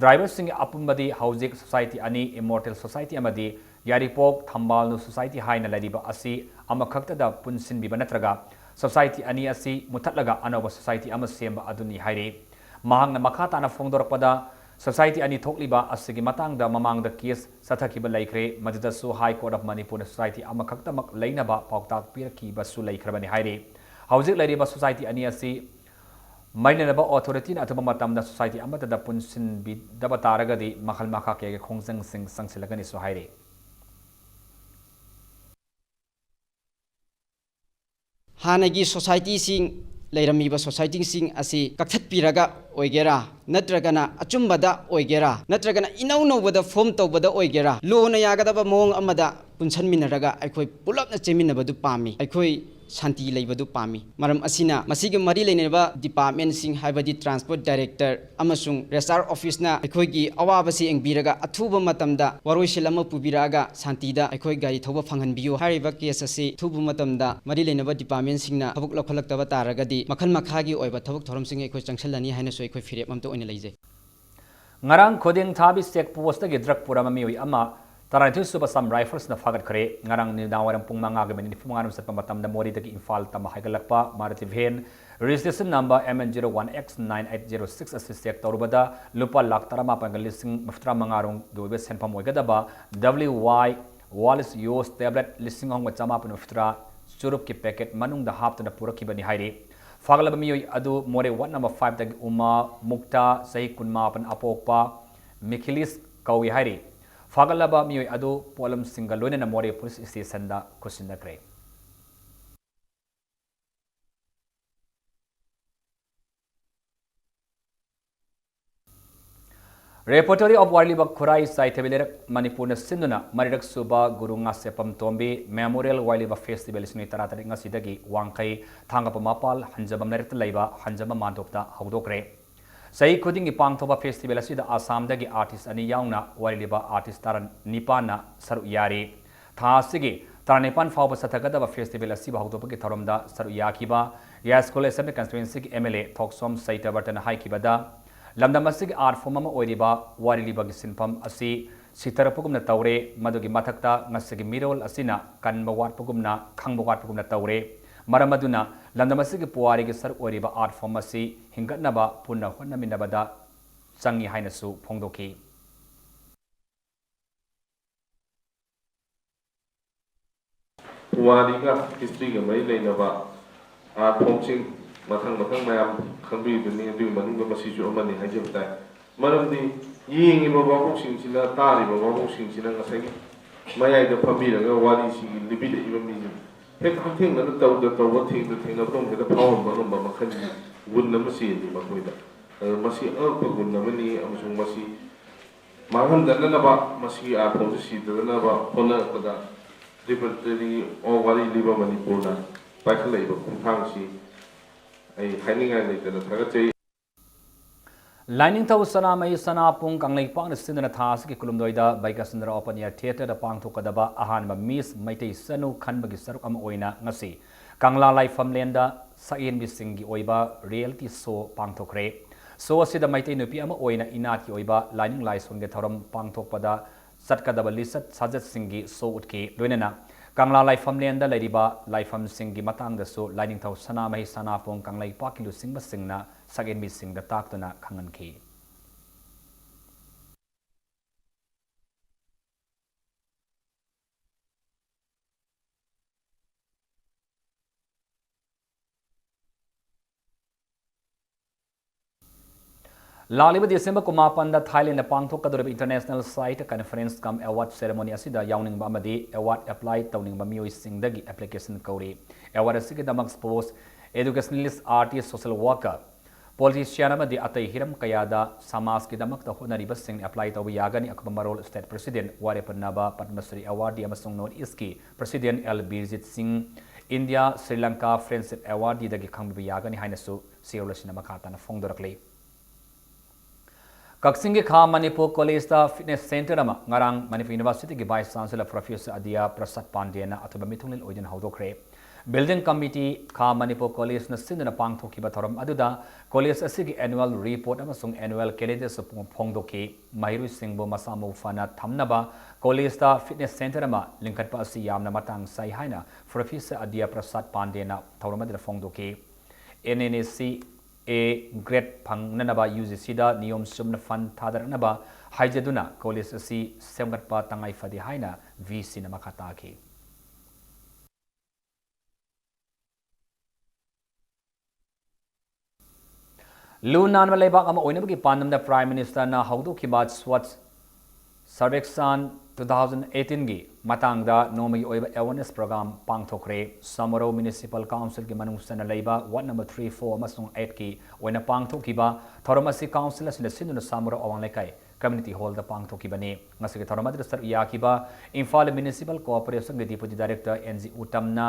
Driverꯁꯤꯡꯒꯤ ꯑꯄꯨꯟꯕꯗꯤ ꯍꯧꯖꯤꯛ society ꯑꯅꯤ, Immortal Society ꯑꯃꯗꯤ ꯌꯥꯏꯔꯤꯄꯣꯛ ꯊꯝꯕꯥꯜꯅꯨ ꯁꯣꯁꯥꯏꯇꯤ ꯍꯥꯏꯅ ꯂꯩꯔꯤꯕ ꯑꯁꯤ ꯑꯃꯈꯛꯇꯗ ꯄꯨꯟꯁꯤꯟꯕꯤꯕ ꯅꯠꯇ꯭ꯔꯒ ꯁꯣꯁꯥꯏꯇꯤ ꯑꯅꯤ ꯑꯁꯤ ꯃꯨꯊꯠꯂꯒ ꯑꯅꯧꯕ ꯁꯣꯁꯥꯏꯇꯤ ꯑꯃ ꯁꯦꯝꯕ ꯑꯗꯨꯅꯤ ꯍꯥꯏꯔꯤ꯫ ꯃꯍꯥꯛꯅ ꯃꯈꯥ ꯇꯥꯅ ꯐꯣꯡꯗꯣꯔꯛꯄꯗ, ꯁꯣꯁꯥꯏꯇꯤ ꯑꯅꯤ ꯊꯣꯛꯂꯤꯕ ꯑꯁꯤꯒꯤ ꯃꯇꯥꯡꯗ ꯃꯃꯥꯡꯗ ꯀꯦꯁ ꯆꯠꯊꯈꯤꯕ ꯂꯩꯈ꯭ꯔꯦ, ꯃꯗꯨꯗꯁꯨ High Court of Manipurꯅ ꯁꯣꯁꯥꯏꯇꯤ ꯑꯃꯈꯛꯇꯃꯛ ꯂꯩꯅꯕ ꯄꯥꯎꯇꯥꯛ ꯄꯤꯔꯛꯈꯤꯕꯁꯨ ꯂꯩꯈ꯭ꯔꯕꯅꯤ ꯍꯥꯏꯔꯤ꯫ ꯍꯧꯖꯤꯛ ꯂꯩꯔꯤꯕ ꯁꯣꯁꯥꯏꯇꯤ ꯑꯅꯤ ꯑꯁꯤ ꯃꯔꯤ ꯂꯩꯅꯕ ꯑꯣꯊꯣꯔꯤꯇꯤꯅ ꯑꯊꯨꯕ ꯃꯇꯝꯗ ꯁꯣꯁꯥꯏꯇꯤ ꯑꯃꯠꯇꯗ ꯄꯨꯟꯁꯤꯟꯕꯤꯗꯕ ꯇꯥꯔꯒꯗꯤ ꯃꯈꯜ ꯃꯈꯥ ꯀꯌꯥꯒꯤ ꯈꯣꯡꯖꯪꯁꯤꯡ ꯆꯪꯁꯤꯜꯂꯒꯅꯤꯁꯨ ꯍꯥꯏꯔꯤ꯫ ꯍꯥꯟꯅꯒꯤ ꯁꯣꯁꯥꯏꯇꯤꯁꯤꯡ, ꯂꯩꯔꯝꯃꯤꯕ ꯁꯣꯁꯥꯏꯇꯤꯁꯤꯡ ꯑꯁꯤ ꯀꯛꯊꯠꯄꯤꯔꯒ ꯑꯣꯏꯒꯦꯔꯥ, ꯅꯠꯇ꯭ꯔꯒꯅ ꯑꯆꯨꯝꯕꯗ ꯑꯣꯏꯒꯦꯔꯥ, ꯅꯠꯇ꯭ꯔꯒꯅ ꯏꯅꯧ ꯅꯧꯕꯗ ꯐꯣꯔꯝ ꯇꯧꯕꯗ ꯑꯣꯏꯒꯦꯔꯥ, ꯂꯣꯅ ꯌꯥꯒꯗꯕ ꯃꯑꯣꯡ ꯑꯃꯗ ꯄꯨꯟꯁꯟꯃꯤꯟꯅꯔꯒ ꯑꯩꯈꯣꯏ ꯄꯨꯂꯞꯅ ꯆꯦꯟꯃꯤꯟꯅꯕꯗꯨ ꯄꯥꯝꯃꯤ꯫ ꯑꯩꯈꯣꯏ ꯁꯥꯟꯇꯤ ꯂꯩꯕꯗꯨ ꯄꯥꯝꯃꯤ꯫ ꯃꯔꯝ ꯑꯁꯤꯅ ꯃꯁꯤꯒ ꯃꯔꯤ ꯂꯩꯅꯕ ꯗꯤꯄꯥꯔꯠꯃꯦꯟꯁꯤꯡ, ꯍꯥꯏꯕꯗꯤ ꯇ꯭ꯔꯥꯟꯁꯄꯣꯔꯠ ꯗꯥꯏꯔꯦꯛꯇꯔ ꯑꯃꯁꯨꯡ ꯔꯦꯖꯤꯁꯇ꯭ꯔꯥꯔ ꯑꯣꯐꯤꯁꯅ ꯑꯩꯈꯣꯏꯒꯤ ꯑꯋꯥꯕꯁꯤ ꯌꯦꯡꯕꯤꯔꯒ ꯑꯊꯨꯕ ꯃꯇꯝꯗ ꯋꯥꯔꯣꯏꯁꯤꯜ ꯑꯃ ꯄꯨꯕꯤꯔꯛꯑꯒ ꯁꯥꯟꯇꯤꯗ ꯑꯩꯈꯣꯏ ꯒꯥꯔꯤ ꯊꯧꯕ ꯐꯪꯍꯟꯕꯤꯌꯨ꯫ ꯍꯥꯏꯔꯤꯕ ꯀꯦꯁ ꯑꯁꯤ ꯑꯊꯨꯕ ꯃꯇꯝꯗ ꯃꯔꯤ ꯂꯩꯅꯕ ꯗꯤꯄꯥꯔꯠꯃꯦꯟꯁꯤꯡꯅ ꯊꯕꯛ ꯂꯧꯈꯠꯂꯛꯇꯕ ꯇꯥꯔꯒꯗꯤ ꯃꯈꯜ ꯃꯈꯥꯒꯤ ꯑꯣꯏꯕ ꯊꯕꯛ ꯊꯧꯔꯝꯁꯤꯡ ꯑꯩꯈꯣꯏ ꯆꯪꯁꯤꯜꯂꯅꯤ ꯍꯥꯏꯅꯁꯨ ꯑꯩꯈꯣꯏ ꯐꯤꯔꯦꯞ ꯑꯃꯠꯇ ꯑꯣꯏꯅ ꯂꯩꯖꯩ꯫ ꯉꯔꯥꯡ ꯈꯨꯗꯤꯡ ꯊꯥꯕꯤ ꯆꯦꯛ ꯄꯣꯁꯇꯒꯤ ꯗ꯭ꯔꯒ ꯄꯨꯔꯝꯕ ꯃꯤꯑꯣꯏ ꯑꯃ ꯇꯔꯥꯅꯤꯊꯣꯏ ꯁꯨꯕ ꯑꯁꯥꯝ ꯔꯥꯏꯐꯜꯁꯅ ꯐꯥꯒꯠꯈ꯭ꯔꯦ꯫ ꯉꯔꯥꯡ ꯅꯨꯃꯤꯗꯥꯡ ꯋꯥꯏꯔꯝ ꯄꯨꯡ ꯃꯉꯥꯒ ꯃꯤꯅꯤꯠ ꯅꯤꯐꯨ ꯃꯉꯥꯔꯣꯝ ꯆꯠꯄ ꯃꯇꯝꯗ ꯃꯣꯔꯦꯗꯒꯤ ꯏꯝꯐꯥꯜ ꯇꯝꯅ ꯍꯥꯏꯒꯠꯂꯛꯄ Maruti van, registration number M N zero one X nine eight zero six ꯑꯁꯤ ꯆꯦꯛ ꯇꯧꯔꯨꯕꯗ ꯂꯨꯄꯥ ꯂꯥꯈ ꯇꯔꯥꯃꯥꯄꯟꯒ ꯂꯤꯁꯤꯡ ꯃꯔꯤꯐꯨꯇꯔꯥ ꯃꯉꯥ ꯔꯣꯝꯒꯤ ꯑꯣꯏꯕ ꯁꯦꯟꯐꯝ ꯑꯣꯏꯒꯗꯕ W Y Wallace Yos tablet ꯂꯤꯁꯤꯡ ꯑꯍꯨꯝꯒ ꯆꯃꯥꯄꯟ ꯃꯔꯤꯐꯨꯇꯔꯥ ꯆꯨꯔꯨꯞꯀꯤ ꯄꯦꯀꯦꯠ ꯃꯅꯨꯡꯗ ꯍꯥꯞꯇꯨꯅ ꯄꯨꯔꯛꯈꯤꯕꯅꯤ ꯍꯥꯏꯔꯤ꯫ ꯐꯥꯒꯠꯂꯕ ꯃꯤꯑꯣꯏ ꯑꯗꯨ ꯃꯣꯔꯦ ꯋꯥꯔꯗ ꯅꯝꯕꯔ ꯐꯥꯏꯚꯇꯒꯤ ꯎꯃꯥ ꯃꯨꯛꯇꯥ, ꯆꯍꯤ ꯀꯨꯟꯃꯥꯄꯟ, ꯑꯄꯣꯛꯄ ꯃꯤꯈꯤꯂꯤꯁ ꯀꯧꯏ ꯍꯥꯏꯔꯤ꯫ ꯐꯥꯒꯠꯂꯕ ꯃꯤꯑꯣꯏ ꯑꯗꯨ ꯄꯣꯠꯂꯝꯁꯤꯡꯒ ꯂꯣꯏꯅꯅ ꯃꯣꯔꯦ ꯄꯨꯂꯤꯁ ꯁ꯭ꯇꯦꯁꯟꯗ ꯈꯨꯠꯁꯤꯟꯅꯈ꯭ꯔꯦ꯫ Repertory of ꯋꯥꯔꯤꯂꯤꯕ ꯈꯨꯔꯥꯏ ꯆꯥꯏꯊꯕꯤ ꯂꯩꯔꯛ ꯃꯅꯤꯄꯨꯔꯅ ꯁꯤꯟꯗꯨꯅ ꯃꯔꯤꯔꯛ ꯁꯨꯕ ꯒꯨꯔꯨ ꯉꯥꯁꯦꯞꯄꯝ ꯇꯣꯝꯕꯤ Memorial ꯋꯥꯔꯤꯂꯤꯕ Festival ꯂꯤꯁꯤꯡ ꯇꯔꯥꯇꯔꯦꯠ ꯉꯁꯤꯗꯒꯤ ꯋꯥꯡꯈꯩ ꯊꯥꯡꯒꯄ ꯃꯄꯥꯜ ꯍꯟꯖꯕꯝ ꯂꯩꯔꯛꯇ ꯂꯩꯕ ꯍꯟꯖꯕꯝ ꯃꯥꯟꯗꯣꯞꯇ ꯍꯧꯗꯣꯛꯈ꯭ꯔꯦ꯫ ꯆꯍꯤ ꯈꯨꯗꯤꯡꯒꯤ ꯄꯥꯡꯊꯣꯛꯄ festival ꯑꯁꯤꯗ ꯑꯁꯥꯝꯗꯒꯤ artist ꯑꯅꯤ ꯌꯥꯎꯅ ꯋꯥꯔꯤꯂꯤꯕ artist ꯇꯔꯥ ꯅꯤꯄꯥꯟꯅ ꯁꯔꯨꯛ ꯌꯥꯔꯤ꯫ ꯊꯥ ꯑꯁꯤꯒꯤ ꯇꯔꯥꯅꯤꯄꯥꯟ ꯐꯥꯎꯕ ꯆꯠꯊꯒꯗꯕ festival ꯑꯁꯤꯕꯨ ꯍꯧꯗꯣꯛꯄꯒꯤ ꯊꯧꯔꯝꯗ ꯁꯔꯨꯛ ꯌꯥꯈꯤꯕ ꯌꯥꯏꯁ꯭ꯀꯨꯜ Assembly Constituencyꯒꯤ M L A ꯊꯣꯛꯁꯣꯝ ꯁꯩꯇꯕꯔꯇꯅ ꯍꯥꯏꯈꯤꯕꯗ, ꯂꯝꯗꯝ ꯑꯁꯤꯒꯤ art form ꯑꯃ ꯑꯣꯏꯔꯤꯕ ꯋꯥꯔꯤꯂꯤꯕꯒꯤ ꯁꯤꯟꯐꯝ ꯑꯁꯤ ꯁꯤꯊꯔꯛꯄꯒꯨꯝꯅ ꯇꯧꯔꯦ꯫ ꯃꯗꯨꯒꯤ ꯃꯊꯛꯇ ꯉꯁꯤꯒꯤ ꯃꯤꯔꯣꯜ ꯑꯁꯤꯅ ꯀꯟꯕ ꯋꯥꯠꯄꯒꯨꯝꯅ, ꯈꯪꯕ ꯋꯥꯠꯄꯒꯨꯝꯅ ꯇꯧꯔꯦ꯫ ꯃꯔꯝ ꯑꯗꯨꯅ ꯂꯝꯗꯝ ꯑꯁꯤꯒꯤ ꯄꯨꯋꯥꯔꯤꯒꯤ ꯁꯔꯨꯛ ꯑꯣꯏꯔꯤꯕ art form ꯑꯁꯤ ꯍꯤꯡꯒꯠꯅꯕ ꯄꯨꯟꯅ ꯍꯣꯠꯅꯃꯤꯟꯅꯕꯗ ꯆꯪꯏ ꯍꯥꯏꯅꯁꯨ ꯐꯣꯡꯗꯣꯛꯈꯤ꯫ ꯄꯨꯋꯥꯔꯤꯒ historyꯒ ꯃꯔꯤ ꯂꯩꯅꯕ art formꯁꯤꯡ ꯃꯊꯪ ꯃꯊꯪ ꯃꯌꯥꯝ ꯈꯪꯕꯤꯗꯨꯅꯤ꯫ ꯑꯗꯨꯒꯤ ꯃꯅꯨꯡꯗ ꯃꯁꯤꯁꯨ ꯑꯃꯅꯤ ꯍꯥꯏꯖꯕ ꯇꯥꯏ꯫ ꯃꯔꯝꯗꯤ ꯌꯦꯡꯉꯤꯕ ꯚꯥꯕꯣꯛꯁꯤꯡꯁꯤꯅ, ꯇꯥꯔꯤꯕ ꯚꯥꯕꯣꯛꯁꯤꯡꯁꯤꯅ ꯉꯁꯥꯏꯒꯤ ꯃꯌꯥꯏꯗ ꯐꯝꯕꯤꯔꯒ ꯋꯥꯔꯤꯁꯤꯒꯤ ꯂꯤꯕꯤꯔꯛꯏꯕ ꯃꯤꯁꯤꯡ ꯍꯦꯛ ꯍꯛꯊꯦꯡꯅꯅ ꯇꯧꯗ ꯇꯧꯕ, ꯊꯦꯡꯗ ꯊꯦꯡꯅꯕ ꯑꯗꯨꯝ ꯍꯦꯛꯇ ꯐꯥꯎꯍꯟꯕ ꯉꯝꯕ ꯃꯈꯜꯒꯤ ꯒꯨꯟ ꯑꯃ ꯆꯦꯜꯂꯤ ꯃꯈꯣꯏꯗ꯫ ꯑꯗꯨ ꯃꯁꯤ ꯑꯉꯛꯄ ꯒꯨꯟ ꯑꯃꯅꯤ ꯑꯃꯁꯨꯡ ꯃꯁꯤ ꯃꯥꯡꯍꯟꯗꯅꯅꯕ, ꯃꯁꯤꯒꯤ art formꯁꯤ ꯁꯤꯗꯅꯅꯕ ꯍꯣꯠꯅꯔꯛꯄꯗ Tripotary of ꯋꯥꯔꯤ ꯂꯤꯕ ꯃꯅꯤꯄꯨꯔꯅ ꯄꯥꯏꯈꯠꯂꯛꯏꯕ ꯈꯣꯡꯊꯥꯡꯁꯤ ꯑꯩ ꯍꯥꯏꯅꯤꯡꯉꯥꯏ ꯂꯩꯇꯅ ꯊꯥꯒꯠꯆꯩ꯫ ꯂꯥꯏꯅꯤꯡꯊꯧ ꯁꯅꯥꯃꯍꯤ ꯁꯅꯥꯄꯨꯡ ꯀꯪꯂꯩꯄꯥꯛꯅ ꯁꯤꯟꯗꯨꯅ ꯊꯥ ꯑꯁꯤꯒꯤ ꯀꯨꯟꯍꯨꯝꯗꯣꯏꯗ ꯕꯩꯒꯁꯟꯗ꯭ꯔ Open Air Theatreꯗ ꯄꯥꯡꯊꯣꯛꯀꯗꯕ ꯑꯍꯥꯟꯕ Miss ꯃꯩꯇꯩ ꯆꯅꯨ ꯈꯟꯕꯒꯤ ꯁꯔꯨꯛ ꯑꯃ ꯑꯣꯏꯅ ꯉꯁꯤ ꯀꯪꯂꯥ ꯂꯥꯏꯐꯝꯂꯦꯟꯗ ꯁꯛꯍꯦꯟꯕꯤꯁꯤꯡꯒꯤ ꯑꯣꯏꯕ reality show ꯄꯥꯡꯊꯣꯛꯈ꯭ꯔꯦ꯫ Show ꯑꯁꯤꯗ ꯃꯩꯇꯩ ꯅꯨꯄꯤ ꯑꯃ ꯑꯣꯏꯅ ꯏꯅꯥꯠꯀꯤ ꯑꯣꯏꯕ ꯂꯥꯏꯅꯤꯡ ꯂꯥꯏꯁꯣꯟꯒꯤ ꯊꯧꯔꯝ ꯄꯥꯡꯊꯣꯛꯄꯗ ꯆꯠꯀꯗꯕ ꯂꯤꯆꯠ ꯁꯥꯖꯠꯁꯤꯡꯒꯤ show ꯎꯠꯈꯤ꯫ ꯂꯣꯏꯅꯅ ꯀꯪꯂꯥ ꯂꯥꯏꯐꯝꯂꯦꯟꯗ ꯂꯩꯔꯤꯕ ꯂꯥꯏꯐꯝꯁꯤꯡꯒꯤ ꯃꯇꯥꯡꯗꯁꯨ ꯂꯥꯏꯅꯤꯡꯊꯧ ꯁꯅꯥꯃꯍꯤ ꯁꯅꯥꯄꯨꯡ ꯀꯪꯂꯩꯄꯥꯛꯀꯤ ꯂꯨꯆꯤꯡꯕꯁꯤꯡꯅ ꯁꯛꯍꯦꯟꯕꯤꯁꯤꯡꯗ ꯇꯥꯛꯇꯨꯅ ꯈꯪꯍꯟꯈꯤ꯫ ꯂꯥꯛꯂꯤꯕ December ꯀꯨꯟꯃꯥꯄꯟꯗ Thailandꯗ ꯄꯥꯡꯊꯣꯛꯀꯗꯧꯔꯤꯕ International Site Conference cum Award Ceremony ꯑꯁꯤꯗ ꯌꯥꯎꯅꯤꯡꯕ ꯑꯃꯗꯤ award apply ꯇꯧꯅꯤꯡꯕ ꯃꯤꯑꯣꯏꯁꯤꯡꯗꯒꯤ application ꯀꯧꯔꯤ꯫ Award ꯑꯁꯤꯒꯤꯗꯃꯛ sports, educationalist, artist, social worker, politician ꯑꯃꯗꯤ ꯑꯇꯩ ꯍꯤꯔꯝ ꯀꯌꯥꯗ ꯁꯃꯥꯖꯀꯤꯗꯃꯛꯇ ꯍꯣꯠꯅꯔꯤꯕꯁꯤꯡ apply ꯇꯧꯕ ꯌꯥꯒꯅꯤ꯫ ꯑꯀꯨꯞꯄ ꯃꯔꯣꯜ State President, ꯋꯥꯔꯦꯞ ꯄꯨꯟꯅꯕ, Padma Shri Awardee ꯑꯃꯁꯨꯡ North Eastꯀꯤ President ꯑꯦꯜ ꯕꯤꯔꯖꯤꯠ ꯁꯤꯡ, India Sri Lanka Friendship Awardeeꯗꯒꯤ ꯈꯪꯕꯤꯕ ꯌꯥꯒꯅꯤ ꯍꯥꯏꯅꯁꯨ ꯁꯤꯔꯣꯜ ꯑꯁꯤꯅ ꯃꯈꯥ ꯇꯥꯅ ꯐꯣꯡꯗꯣꯔꯛꯂꯤ꯫ ꯀꯛꯆꯤꯡꯒꯤ ꯈꯥ ꯃꯅꯤꯄꯨꯔ ꯀꯣꯂꯦꯖꯇ fitness center ꯑꯃ ꯉꯔꯥꯡ ꯃꯅꯤꯄꯨꯔ Universityꯒꯤ Vice Chancellor Professor ꯑꯗꯤꯌꯥ ꯄ꯭ꯔꯁꯥꯗ ꯄꯥꯟꯗꯦꯅ ꯑꯊꯣꯏꯕ ꯃꯤꯊꯨꯡꯂꯦꯟ ꯑꯣꯏꯗꯨꯅ ꯍꯧꯗꯣꯛꯈ꯭ꯔꯦ꯫ Building Committee, ꯈꯥ ꯃꯅꯤꯄꯨꯔ College-ꯅ ꯁꯤꯟꯗꯨꯅ ꯄꯥꯡꯊꯣꯛꯈꯤꯕ ꯊꯧꯔꯝ ꯑꯗꯨꯗ college ꯑꯁꯤꯒꯤ annual report ꯑꯃꯁꯨꯡ annual calendar-ꯁꯨ ꯐꯣꯡꯗꯣꯛꯈꯤ꯫ ꯃꯍꯩꯔꯣꯏꯁꯤꯡꯕꯨ ꯃꯁꯥ ꯃꯎ ꯐꯅ ꯊꯝꯅꯕ college-ꯇ fitness center ꯑꯃ ꯂꯤꯡꯈꯠꯄ ꯑꯁꯤ ꯌꯥꯝꯅ ꯃꯇꯥꯡ ꯆꯥꯏ ꯍꯥꯏꯅ Professor ꯑꯗꯤꯌꯥ ꯄ꯭ꯔꯁꯥꯗ ꯄꯥꯟꯗꯦꯅ ꯊꯧꯔꯝ ꯑꯗꯨꯗ ꯐꯣꯡꯗꯣꯛꯈꯤ꯫ N N A C A grade ꯐꯪꯅꯅꯕ U G C-ꯗ ꯅꯤꯌꯣꯝ ꯆꯨꯝꯅ fund ꯊꯥꯗꯔꯛꯅꯕ ꯍꯥꯏꯖꯗꯨꯅ college ꯑꯁꯤ ꯁꯦꯝꯒꯠꯄ ꯇꯉꯥꯏ ꯐꯗꯦ ꯍꯥꯏꯅ V C-ꯅ ꯃꯈꯥ ꯇꯥꯈꯤ꯫ ꯂꯨ ꯅꯥꯟꯕ ꯂꯩꯕꯥꯛ ꯑꯃ ꯑꯣꯏꯅꯕꯒꯤ ꯄꯥꯟꯗꯝꯗ Prime Minister-ꯅ ꯍꯧꯗꯣꯛꯈꯤꯕ Swachh Survekshan two thousand eighteen-ꯒꯤ ꯃꯇꯥꯡꯗ ꯅꯣꯡꯃꯒꯤ ꯑꯣꯏꯕ awareness program ꯄꯥꯡꯊꯣꯛꯈ꯭ꯔꯦ꯫ Samoro Municipal Council-ꯒꯤ ꯃꯅꯨꯡ ꯆꯟꯅ ꯂꯩꯕ ward number three, four ꯑꯃꯁꯨꯡ eight-ꯀꯤ ꯑꯣꯏꯅ ꯄꯥꯡꯊꯣꯛꯈꯤꯕ ꯊꯧꯔꯝ ꯑꯁꯤ council ꯑꯁꯤꯅ ꯁꯤꯟꯗꯨꯅ Samoro ꯑꯋꯥꯡ ꯂꯩꯀꯥꯏ community hall-ꯗ ꯄꯥꯡꯊꯣꯛꯈꯤꯕꯅꯤ꯫ ꯉꯁꯤꯒꯤ ꯊꯧꯔꯝ ꯑꯗꯨꯗ ꯁꯔꯨꯛ ꯌꯥꯈꯤꯕ Imphal Municipal Corporation-ꯒꯤ Deputy Director N G ꯎꯇꯝꯅ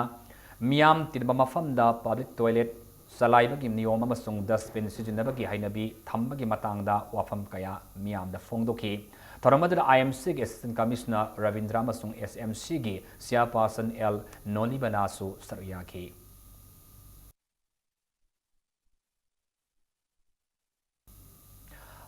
ꯃꯤꯌꯥꯝ ꯇꯤꯟꯕ ꯃꯐꯝꯗ public toilet ꯆꯂꯥꯏꯕꯒꯤ ꯅꯤꯌꯣꯝ ꯑꯃꯁꯨꯡ dustbin ꯁꯤꯖꯤꯟꯅꯕꯒꯤ ꯍꯩꯅꯕꯤ ꯊꯝꯕꯒꯤ ꯃꯇꯥꯡꯗ ꯋꯥꯐꯝ ꯀꯌꯥ ꯃꯤꯌꯥꯝꯗ ꯐꯣꯡꯗꯣꯛꯈꯤ꯫ ꯊꯧꯔꯝ ꯑꯗꯨꯗ I M C-ꯒꯤ Assistant Commissioner Rabindra ꯑꯃꯁꯨꯡ S M C-ꯒꯤ Chairperson L ꯅꯣꯂꯤꯕꯅꯥꯁꯨ ꯁꯔꯨꯛ ꯌꯥꯈꯤ꯫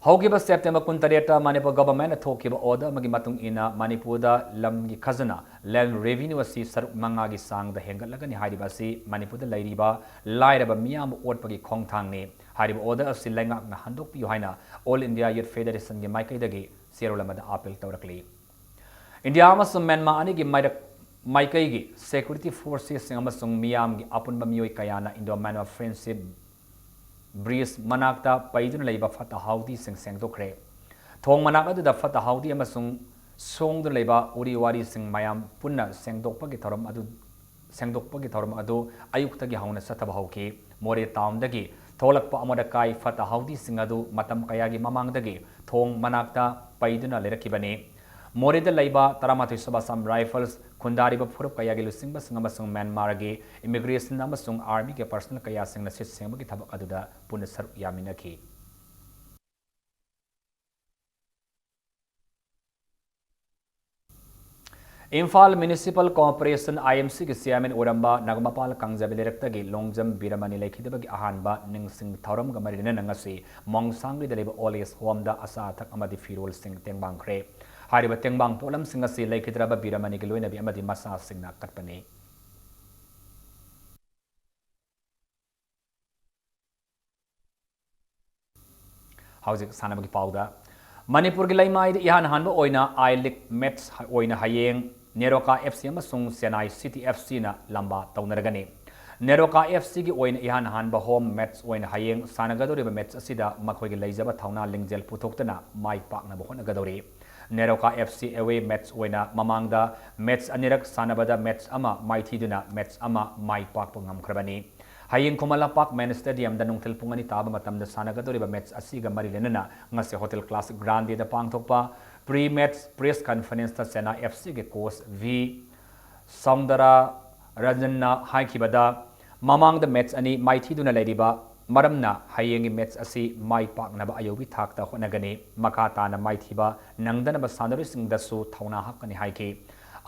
ꯍꯧꯈꯤꯕ September ꯀꯨꯟꯇꯔꯦꯠꯇ ꯃꯅꯤꯄꯨꯔ government-ꯅ ꯊꯣꯛꯈꯤꯕ order ꯑꯃꯒꯤ ꯃꯇꯨꯡ ꯏꯟꯅ ꯃꯅꯤꯄꯨꯔꯗ ꯂꯝꯒꯤ ꯈꯖꯅꯥ, land revenue, ꯑꯁꯤ ꯁꯔꯨꯛ ꯃꯉꯥꯒꯤ ꯆꯥꯡꯗ ꯍꯦꯟꯒꯠꯂꯒꯅꯤ꯫ ꯍꯥꯏꯔꯤꯕ ꯑꯁꯤ ꯃꯅꯤꯄꯨꯔꯗ ꯂꯩꯔꯤꯕ ꯂꯥꯏꯔꯕ ꯃꯤꯌꯥꯝꯕꯨ ꯑꯣꯠꯄꯒꯤ ꯈꯣꯡꯊꯥꯡꯅꯤ꯫ ꯍꯥꯏꯔꯤꯕ order ꯑꯁꯤ ꯂꯩꯉꯥꯛꯅ ꯍꯟꯗꯣꯛꯄꯤꯌꯨ ꯍꯥꯏꯅ All India Youth Federation-ꯒꯤ ꯃꯥꯏꯀꯩꯗꯒꯤ ꯆꯦꯔꯣꯜ ꯑꯃꯗ appeal ꯇꯧꯔꯛꯂꯤ꯫ ꯏꯟꯗꯤꯌꯥ ꯑꯃꯁꯨꯡ ꯃ꯭ꯌꯥꯟꯃꯥꯔ ꯑꯅꯤꯒꯤ ꯃꯥꯏꯔꯛ-, ꯃꯥꯏꯀꯩꯒꯤ security forces-ꯁꯤꯡ ꯑꯃꯁꯨꯡ ꯃꯤꯌꯥꯝꯒꯤ ꯑꯄꯨꯟꯕ ꯃꯤꯑꯣꯏ ꯀꯌꯥꯅ Indo-Myanmar Friendship Bridge ꯃꯅꯥꯛꯇ ꯄꯩꯗꯨꯅ ꯂꯩꯕ ꯐꯠꯇ ꯍꯥꯎꯗꯤꯁꯤꯡ ꯁꯦꯡꯗꯣꯛꯈ꯭ꯔꯦ꯫ ꯊꯣꯡ ꯃꯅꯥꯛ ꯑꯗꯨꯗ ꯐꯠꯇ ꯍꯥꯎꯗꯤ ꯑꯃꯁꯨꯡ ꯁꯣꯡꯗꯨꯅ ꯂꯩꯕ ꯎꯔꯤ ꯋꯥꯔꯤꯁꯤꯡ ꯃꯌꯥꯝ ꯄꯨꯟꯅ ꯁꯦꯡꯗꯣꯛꯄꯒꯤ ꯊꯧꯔꯝ ꯑꯗꯨ, ꯁꯦꯡꯗꯣꯛꯄꯒꯤ ꯊꯧꯔꯝ ꯑꯗꯨ ꯑꯌꯨꯛꯇꯒꯤ ꯍꯧꯅ ꯆꯠꯊꯕ ꯍꯧꯈꯤ꯫ ꯃꯣꯔꯦ town-ꯗꯒꯤ ꯊꯣꯛꯂꯛꯄ ꯑꯃꯣꯠ ꯑꯀꯥꯏ ꯐꯠꯇ ꯍꯥꯎꯗꯤꯁꯤꯡ ꯑꯗꯨ ꯃꯇꯝ ꯀꯌꯥꯒꯤ ꯃꯃꯥꯡꯗꯒꯤ ꯊꯣꯡ ꯃꯅꯥꯛꯇ ꯄꯩꯗꯨꯅ ꯂꯩꯔꯛꯈꯤꯕꯅꯤ꯫ ꯃꯣꯔꯦꯗ ꯂꯩꯕ ꯇꯔꯥꯃꯥꯊꯣꯏ ꯁꯨꯕ Assam Rifles ꯈꯨꯟꯗꯥꯔꯤꯕ ꯐꯨꯔꯨꯞ ꯀꯌꯥꯒꯤ ꯂꯨꯆꯤꯡꯕꯁꯤꯡ ꯑꯃꯁꯨꯡ ꯃ꯭ꯌꯥꯟꯃꯥꯔꯒꯤ immigration ꯑꯃꯁꯨꯡ army-ꯒꯤ personnel ꯀꯌꯥꯁꯤꯡꯅ ꯁꯤꯠ ꯁꯦꯡꯕꯒꯤ ꯊꯕꯛ ꯑꯗꯨꯗ ꯄꯨꯟꯅ ꯁꯔꯨꯛ ꯌꯥꯃꯤꯟꯅꯈꯤ꯫ ꯏꯝꯐꯥꯜ ꯃ꯭ꯌꯨꯅꯤꯁꯤꯄꯥꯜ ꯀꯣꯔꯄꯣꯔꯦꯁꯟ, IMC ꯒꯤ ꯆꯤꯌꯥꯔꯃꯦꯟ ꯑꯣꯏꯔꯝꯕ ꯅꯥꯒꯥꯃꯄꯥꯜ ꯀꯪꯖꯕꯤ ꯂꯩꯔꯛꯇꯒꯤ ꯂꯣꯡꯖꯝ ꯕꯤꯔꯃꯅꯤ ꯂꯩꯈꯤꯗꯕꯒꯤ ꯑꯍꯥꯟꯕ ꯅꯤꯡꯁꯤꯡ ꯊꯧꯔꯝꯒ ꯃꯔꯤ ꯂꯩꯅꯅ ꯉꯁꯤ ꯃꯣꯡꯁꯥꯡꯒ꯭ꯔꯤꯗ ꯂꯩꯕ ꯑꯣꯜ ꯑꯦꯖ ꯍꯣꯝꯗ ꯑꯆꯥ ꯑꯊꯛ ꯑꯃꯗꯤ ꯐꯤꯔꯣꯜꯁꯤꯡ ꯇꯦꯡꯕꯥꯡꯈ꯭ꯔꯦ꯫ ꯍꯥꯏꯔꯤꯕ ꯇꯦꯡꯕꯥꯡ ꯄꯣꯠꯂꯝꯁꯤꯡ ꯑꯁꯤ ꯂꯩꯈꯤꯗ꯭ꯔꯕ ꯕꯤꯔꯃꯅꯤꯒꯤ ꯂꯣꯏꯅꯕꯤ ꯑꯃꯗꯤ ꯃꯆꯥꯁꯤꯡꯅ ꯀꯠꯄꯅꯤ꯫ ꯍꯧꯖꯤꯛ ꯁꯥꯟꯅꯕꯒꯤ ꯄꯥꯎꯗ꯫ ꯃꯅꯤꯄꯨꯔꯒꯤ ꯂꯩꯃꯥꯏꯗ ꯏꯍꯥꯟ ꯍꯥꯟꯕ ꯑꯣꯏꯅ I League match ꯑꯣꯏꯅ ꯍꯌꯦꯡ ꯅꯦꯔꯣꯀꯥ FC ꯑꯃꯁꯨꯡ ꯆꯦꯟꯅꯥꯏ ꯁꯤꯇꯤ FCꯅ ꯂꯝꯕꯥ ꯇꯧꯅꯔꯒꯅꯤ꯫ ꯅꯦꯔꯣꯀꯥ FCꯒꯤ ꯑꯣꯏꯅ ꯏꯍꯥꯟ ꯍꯥꯟꯕ home match ꯑꯣꯏꯅ ꯍꯌꯦꯡ ꯁꯥꯟꯅꯒꯗꯧꯔꯤꯕ match ꯑꯁꯤꯗ ꯃꯈꯣꯏꯒꯤ ꯂꯩꯖꯕ ꯊꯧꯅꯥ ꯂꯤꯡꯖꯦꯜ ꯄꯨꯊꯣꯛꯇꯨꯅ ꯃꯥꯏ ꯄꯥꯛꯅꯕ ꯍꯣꯠꯅꯒꯗꯧꯔꯤ꯫ ꯅꯦꯔꯣꯀꯥ FC away match ꯑꯣꯏꯅ ꯃꯃꯥꯡꯗ match ꯑꯅꯤꯔꯛ ꯁꯥꯟꯅꯕꯗ match ꯑꯃ ꯃꯥꯏꯊꯤꯗꯨꯅ match ꯑꯃ ꯃꯥꯏ ꯄꯥꯛꯄ ꯉꯝꯈ꯭ꯔꯕꯅꯤ꯫ ꯍꯌꯦꯡ ꯈꯨꯃꯟ ꯂꯝꯄꯥꯛ main stadiumꯗ ꯅꯨꯡꯊꯤꯜ ꯄꯨꯡ ꯑꯅꯤ ꯇꯥꯕ ꯃꯇꯝꯗ ꯁꯥꯟꯅꯒꯗꯧꯔꯤꯕ match ꯑꯁꯤꯒ ꯃꯔꯤ ꯂꯩꯅꯅ ꯉꯁꯤ Hotel Classic Grandeꯗ ꯄꯥꯡꯊꯣꯛꯄ pre-match press conferenceꯇ Chennai FCꯒꯤ coach V ꯁꯧꯟꯗꯔꯥ ꯔꯟꯖꯟꯅ ꯍꯥꯏꯈꯤꯕꯗ, ꯃꯃꯥꯡꯗ match ꯑꯅꯤ ꯃꯥꯏꯊꯤꯗꯨꯅ ꯂꯩꯔꯤꯕ ꯃꯔꯝꯅ ꯍꯌꯦꯡꯒꯤ match ꯑꯁꯤ ꯃꯥꯏ ꯄꯥꯛꯅꯕ ꯑꯌꯧꯕꯤ ꯊꯥꯛꯇ ꯍꯣꯠꯅꯒꯅꯤ꯫ ꯃꯈꯥ ꯇꯥꯅ ꯃꯥꯏꯊꯤꯕ ꯅꯪꯗꯅꯕ ꯁꯥꯟꯅꯔꯣꯏꯁꯤꯡꯗꯁꯨ ꯊꯧꯅꯥ ꯍꯥꯞꯀꯅꯤ ꯍꯥꯏꯈꯤ꯫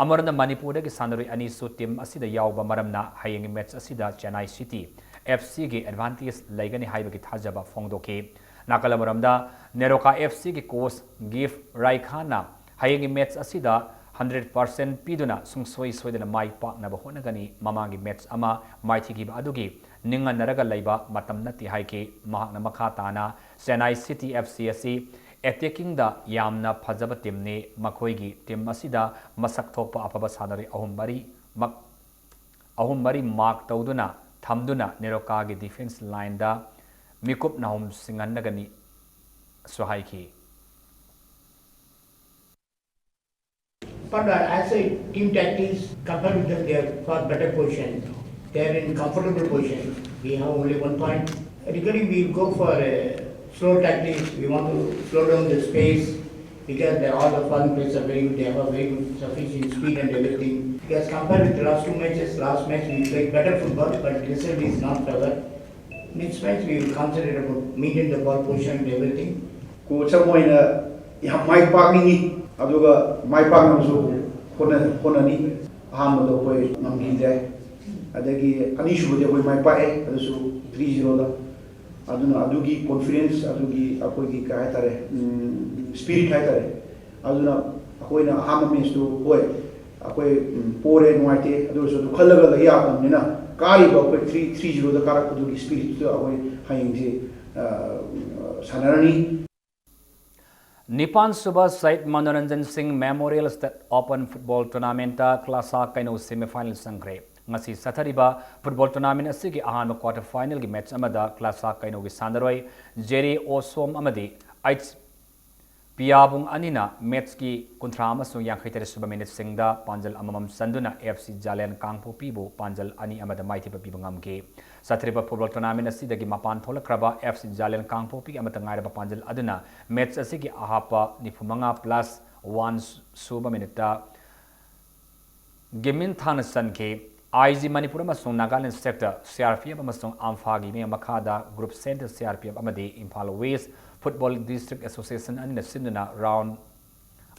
ꯑꯃꯔꯣꯝꯗ ꯃꯅꯤꯄꯨꯔꯗꯒꯤ ꯁꯥꯟꯅꯔꯣꯏ ꯑꯅꯤꯁꯨ team ꯑꯁꯤꯗ ꯌꯥꯎꯕ ꯃꯔꯝꯅ ꯍꯌꯦꯡꯒꯤ match ꯑꯁꯤꯗ ꯆꯦꯟꯅꯥꯏ ꯁꯤꯇꯤ FCꯒꯤ advantage ꯂꯩꯒꯅꯤ ꯍꯥꯏꯕꯒꯤ ꯊꯥꯖꯕ ꯐꯣꯡꯗꯣꯛꯈꯤ꯫ ꯅꯥꯀꯜ ꯑꯃꯔꯣꯝꯗ ꯅꯦꯔꯣꯀꯥ FCꯒꯤ coach ꯒꯤꯐ ꯔꯥꯏꯈꯥꯟꯅ ꯍꯌꯦꯡꯒꯤ match ꯑꯁꯤꯗ hundred percent ꯄꯤꯗꯨꯅ ꯁꯨꯡꯁꯣꯏ ꯁꯣꯏꯗꯅ ꯃꯥꯏ ꯄꯥꯛꯅꯕ ꯍꯣꯠꯅꯒꯅꯤ꯫ ꯃꯃꯥꯡꯒꯤ match ꯑꯃ ꯃꯥꯏꯊꯤꯈꯤꯕ ꯑꯗꯨꯒꯤ ꯅꯤꯡꯍꯟꯅꯔꯒ ꯂꯩꯕ ꯃꯇꯝ ꯅꯠꯇꯦ ꯍꯥꯏꯈꯤ꯫ ꯃꯍꯥꯛꯅ ꯃꯈꯥ ꯇꯥꯅ ꯆꯦꯟꯅꯥꯏ ꯁꯤꯇꯤ FC ꯑꯁꯤ attackingꯗ ꯌꯥꯝꯅ ꯐꯖꯕ teamꯅꯤ꯫ ꯃꯈꯣꯏꯒꯤ team ꯑꯁꯤꯗ ꯃꯁꯛ ꯊꯣꯛꯄ ꯑꯐꯕ ꯁꯥꯟꯅꯔꯣꯏ ꯑꯍꯨꯝ ꯃꯔꯤ ꯃꯛ-, ꯑꯍꯨꯝ ꯃꯔꯤ mark ꯇꯧꯗꯨꯅ ꯊꯝꯗꯨꯅ ꯅꯦꯔꯣꯀꯥꯒꯤ defence lineꯗ ꯃꯤꯀꯨꯞ ꯅꯥꯍꯨꯝ ꯁꯤꯡꯍꯟꯅꯒꯅꯤꯁꯨ ꯍꯥꯏꯈꯤ꯫ But uh, as a team tactics, compared with them, they are far better position. They are in comfortable position. We have only one point. Regarding, we go for a slow tactics. We want to slow down the space because they, all the foreign players are very good. They have a very good sufficient speed and everything. Because compared with the last two matches, last match we played better football, but result is not favour. Next match we will concentrate about maintain the ball position and everything. Coach ꯑꯃ ꯑꯣꯏꯅ ꯌꯥꯝ ꯃꯥꯏ ꯄꯥꯛꯅꯤꯡꯉꯤ, ꯑꯗꯨꯒ ꯃꯥꯏ ꯄꯥꯛꯅꯕꯁꯨ ꯍꯣꯠꯅ-, ꯍꯣꯠꯅꯅꯤ꯫ ꯑꯍꯥꯟꯕꯗ ꯑꯩꯈꯣꯏ ꯉꯝꯈꯤꯗꯦ, ꯑꯗꯒꯤ ꯑꯅꯤꯁꯨꯕꯗꯤ ꯑꯩꯈꯣꯏ ꯃꯥꯏ ꯄꯥꯛꯑꯦ, ꯑꯗꯨꯁꯨ ꯊ꯭ꯔꯤ ꯖꯤꯔꯣꯗ꯫ ꯑꯗꯨꯅ ꯑꯗꯨꯒꯤ ꯀꯣꯟꯐꯤꯗꯦꯟꯁ, ꯑꯗꯨꯒꯤ ꯑꯩꯈꯣꯏꯒꯤ ꯀꯩ ꯍꯥꯏꯇꯥꯔꯦ, ꯁ꯭ꯄꯤꯔꯤꯠ ꯍꯥꯏꯇꯥꯔꯦ, ꯑꯗꯨꯅ ꯑꯩꯈꯣꯏꯅ ꯑꯍꯥꯟꯕ ꯃꯦꯠꯁꯇꯨ, ꯍꯣꯏ, ꯑꯩꯈꯣꯏ, ꯎꯝ, ꯄꯣꯔꯦ, ꯅꯨꯡꯉꯥꯏꯇꯦ, ꯑꯗꯨ ꯑꯣꯏꯔꯁꯨ ꯑꯗꯨ ꯈꯜꯂꯒ ꯂꯩ ꯌꯥꯗꯕꯅꯤꯅ, ꯀꯥꯔꯤꯕ ꯑꯩꯈꯣꯏ ꯊ꯭ꯔꯤ, ꯊ꯭ꯔꯤ ꯖꯤꯔꯣꯗ ꯀꯥꯔꯛꯄꯗꯨꯒꯤ ꯁ꯭ꯄꯤꯔꯤꯠꯇꯨꯗ ꯑꯩꯈꯣꯏ ꯍꯌꯦꯡꯁꯦ, ꯑ, ꯁꯥꯟꯅꯔꯅꯤ꯫ ꯅꯤꯄꯥꯟ ꯁꯨꯕ Shahid Manoranjan Singh memorial state open football ꯇꯣꯔꯅꯥꯃꯦꯟꯠꯇ ꯀ꯭ꯂꯥꯁꯥ ꯀꯩꯅꯧ ꯁꯦꯃꯤꯐꯥꯏꯅꯦꯜ ꯆꯪꯈ꯭ꯔꯦ꯫ ꯉꯁꯤ ꯆꯠꯊꯔꯤꯕ ꯐꯨꯠꯕꯣꯜ ꯇꯣꯔꯅꯥꯃꯦꯟꯠ ꯑꯁꯤꯒꯤ ꯑꯍꯥꯟꯕ ꯀ꯭ꯋꯥꯇꯔ ꯐꯥꯏꯅꯦꯜꯒꯤ ꯃꯦꯆ ꯑꯃꯗ ꯀ꯭ꯂꯥꯁꯥ ꯀꯩꯅꯧꯒꯤ ꯁꯥꯟꯅꯔꯣꯏ ꯖꯦꯔꯤ ꯑꯣꯁꯣꯝ ꯑꯃꯗꯤ ꯑꯩꯆ ꯄꯤꯌꯥꯕꯨꯡ ꯑꯅꯤꯅ ꯃꯦꯆꯀꯤ ꯀꯨꯟꯊ꯭ꯔꯥ ꯑꯃꯁꯨꯡ ꯌꯥꯡꯈꯩ ꯇꯔꯦꯠ ꯁꯨꯕ ꯃꯤꯅꯤꯠꯁꯤꯡꯗ ꯄꯥꯟꯖꯜ ꯑꯃꯃꯝ ꯆꯟꯗꯨꯅ ꯑꯦꯐ ꯁꯤ ꯖꯥꯂꯦꯟ ꯀꯥꯡꯄꯣꯛꯄꯤꯕꯨ ꯄꯥꯟꯖꯜ ꯑꯅꯤ ꯑꯃꯗ ꯃꯥꯏꯊꯤꯕ ꯄꯤꯕ ꯉꯝꯈꯤ꯫ ꯆꯠꯊꯔꯤꯕ ꯐꯨꯠꯕꯣꯜ ꯇꯣꯔꯅꯥꯃꯦꯟꯠ ꯑꯁꯤꯗꯒꯤ ꯃꯄꯥꯟ ꯊꯣꯛꯂꯛꯈ꯭ꯔꯕ ꯑꯦꯐ ꯁꯤ ꯖꯥꯂꯦꯟ ꯀꯥꯡꯄꯣꯛꯄꯤꯒꯤ ꯑꯃꯠꯇ ꯉꯥꯏꯔꯕ ꯄꯥꯟꯖꯜ ꯑꯗꯨꯅ ꯃꯦꯆ ꯑꯁꯤꯒꯤ ꯑꯍꯥꯞꯄ ꯅꯤꯐꯨ ꯃꯉꯥ ꯄ꯭ꯂꯁ ꯋꯥꯟ ꯁꯨꯕ ꯃꯤꯅꯤꯠꯇ ꯒꯤꯃꯤꯟ ꯊꯥꯡꯅ ꯆꯟꯈꯤ꯫ ꯑꯥꯏ ꯖꯤ ꯃꯅꯤꯄꯨꯔ ꯑꯃꯁꯨꯡ Nagaland sector C R P F ꯑꯃꯁꯨꯡ ꯑꯝꯐꯥꯒꯤ ꯃꯤꯠꯌꯦꯡ ꯃꯈꯥꯗ group centre C R P F ꯑꯃꯗꯤ Imphal West football district association ꯑꯅꯤꯅ ꯁꯤꯟꯗꯨꯅ ꯔꯥꯎꯟ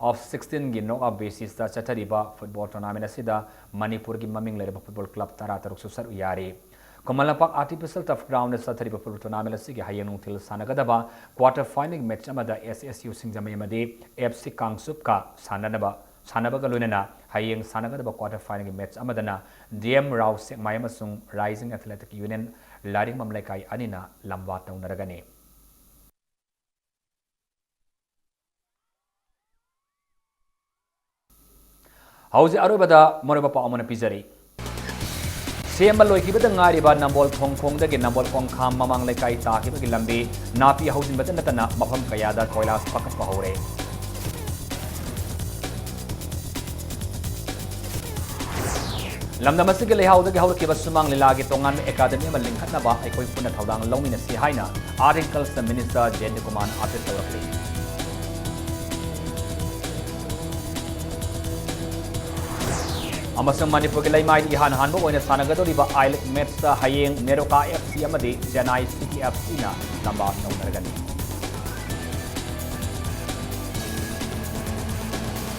ꯑꯣꯐ ꯁꯤꯛꯁꯇꯤꯟꯒꯤ ꯅꯣꯛ ꯑꯥꯎꯠ ꯕꯦꯁꯤꯁꯇ ꯆꯠꯊꯔꯤꯕ ꯐꯨꯠꯕꯣꯜ ꯇꯣꯔꯅꯥꯃꯦꯟꯠ ꯑꯁꯤꯗ ꯃꯅꯤꯄꯨꯔꯒꯤ ꯃꯃꯤꯡ ꯂꯩꯔꯕ ꯐꯨꯠꯕꯣꯜ ꯀ꯭ꯂꯕ ꯇꯔꯥ ꯇꯔꯨꯛꯁꯨ ꯁꯔꯨꯛ ꯌꯥꯔꯤ꯫ ꯈꯨꯃꯟ ꯂꯝꯄꯥꯛ ꯑꯥꯔꯇꯤꯐꯤꯁꯦꯜ ꯇꯔꯐ ꯒ꯭ꯔꯥꯎꯟꯗ ꯆꯠꯊꯔꯤꯕ ꯐꯨꯠꯕꯣꯜ ꯇꯣꯔꯅꯥꯃꯦꯟꯠ ꯑꯁꯤꯒꯤ ꯍꯌꯦꯡ ꯅꯨꯡꯊꯤꯜ ꯁꯥꯟꯅꯒꯗꯕ ꯀ꯭ꯋꯥꯇꯔ ꯐꯥꯏꯅꯦꯜꯒꯤ ꯃꯦꯆ ꯑꯃꯗ ꯑꯦꯁ ꯑꯦꯁ ꯌꯨ ꯁꯤꯡꯖꯃꯩ ꯑꯃꯗꯤ ꯑꯦꯐ ꯁꯤ ꯀꯥꯡꯆꯨꯞꯀ ꯁꯥꯟꯅꯅꯕ, ꯁꯥꯟꯅꯕꯒ ꯂꯣꯏꯅꯅ ꯍꯌꯦꯡ ꯁꯥꯟꯅꯒꯗꯕ ꯀ꯭ꯋꯥꯇꯔ ꯐꯥꯏꯅꯦꯜꯒꯤ ꯃꯦꯆ ꯑꯃꯗꯅ ꯗꯤ ꯑꯦꯝ ꯔꯥꯎ ꯁꯦꯛꯃꯥꯏ ꯑꯃꯁꯨꯡ ꯔꯥꯏꯖꯤꯡ ꯑꯦꯊꯂꯦꯇꯤꯛ ꯌꯨꯅꯤꯌꯟ ꯂꯥꯏꯔꯤꯛꯃꯝ ꯂꯩꯀꯥꯏ ꯑꯅꯤꯅ ꯂꯝꯕꯥ ꯇꯧꯅꯔꯒꯅꯤ꯫ ꯍꯧꯖꯤꯛ ꯑꯔꯣꯏꯕꯗ ꯃꯔꯨꯑꯣꯏꯕ ꯄꯥꯎ ꯑꯃꯅ ꯄꯤꯖꯔꯤ꯫ ꯁꯦꯝꯕ ꯂꯣꯏꯈꯤꯕꯗ ꯉꯥꯏꯔꯤꯕ ꯅꯝꯕꯣꯜ ꯈꯣꯡꯈꯣꯡꯗꯒꯤ ꯅꯝꯕꯣꯜ ꯀꯣꯡꯈꯥꯝ ꯃꯃꯥꯡ ꯂꯩꯀꯥꯏ ꯇꯥꯈꯤꯕꯒꯤ ꯂꯝꯕꯤ ꯅꯥꯄꯤ ꯍꯧꯖꯤꯟꯕꯇ ꯅꯠꯇꯅ ꯃꯐꯝ ꯀꯌꯥꯗ ꯀꯣꯏꯂꯥꯁ ꯄꯥꯀꯠꯄ ꯍꯧꯔꯦ꯫ ꯂꯝꯗꯝ ꯑꯁꯤꯒꯤ ꯂꯩꯍꯥꯎꯗꯒꯤ ꯍꯧꯔꯛꯈꯤꯕ ꯁꯨꯃꯥꯡ ꯂꯤꯂꯥꯒꯤ ꯇꯣꯉꯥꯟꯕ ꯑꯦꯀꯥꯗꯃꯤ ꯑꯃ ꯂꯤꯡꯈꯠꯅꯕ ꯑꯩꯈꯣꯏ ꯄꯨꯟꯅ ꯊꯧꯗꯥꯡ ꯂꯧꯃꯤꯟꯅꯁꯤ ꯍꯥꯏꯅ Art and Culture Minister ꯖꯌꯟꯇ ꯀꯨꯃꯥꯔꯅ ꯑꯥꯄꯤꯜ ꯇꯧꯔꯛꯂꯤ꯫ ꯑꯃꯁꯨꯡ ꯃꯅꯤꯄꯨꯔꯒꯤ ꯂꯩꯃꯥꯏꯗ ꯏꯍꯥꯟ ꯍꯥꯟꯕ ꯑꯣꯏꯅ ꯁꯥꯟꯅꯒꯗꯧꯔꯤꯕ I League ꯃꯦꯠꯁꯇ ꯍꯌꯦꯡ ꯅꯦꯔꯣꯀꯥ ꯑꯦꯐ ꯁꯤ ꯑꯃꯗꯤ ꯆꯦꯟꯅꯥꯏ ꯁꯤꯇꯤ ꯑꯦꯐ ꯁꯤꯅ ꯂꯝꯕꯥ ꯇꯧꯅꯔꯒꯅꯤ꯫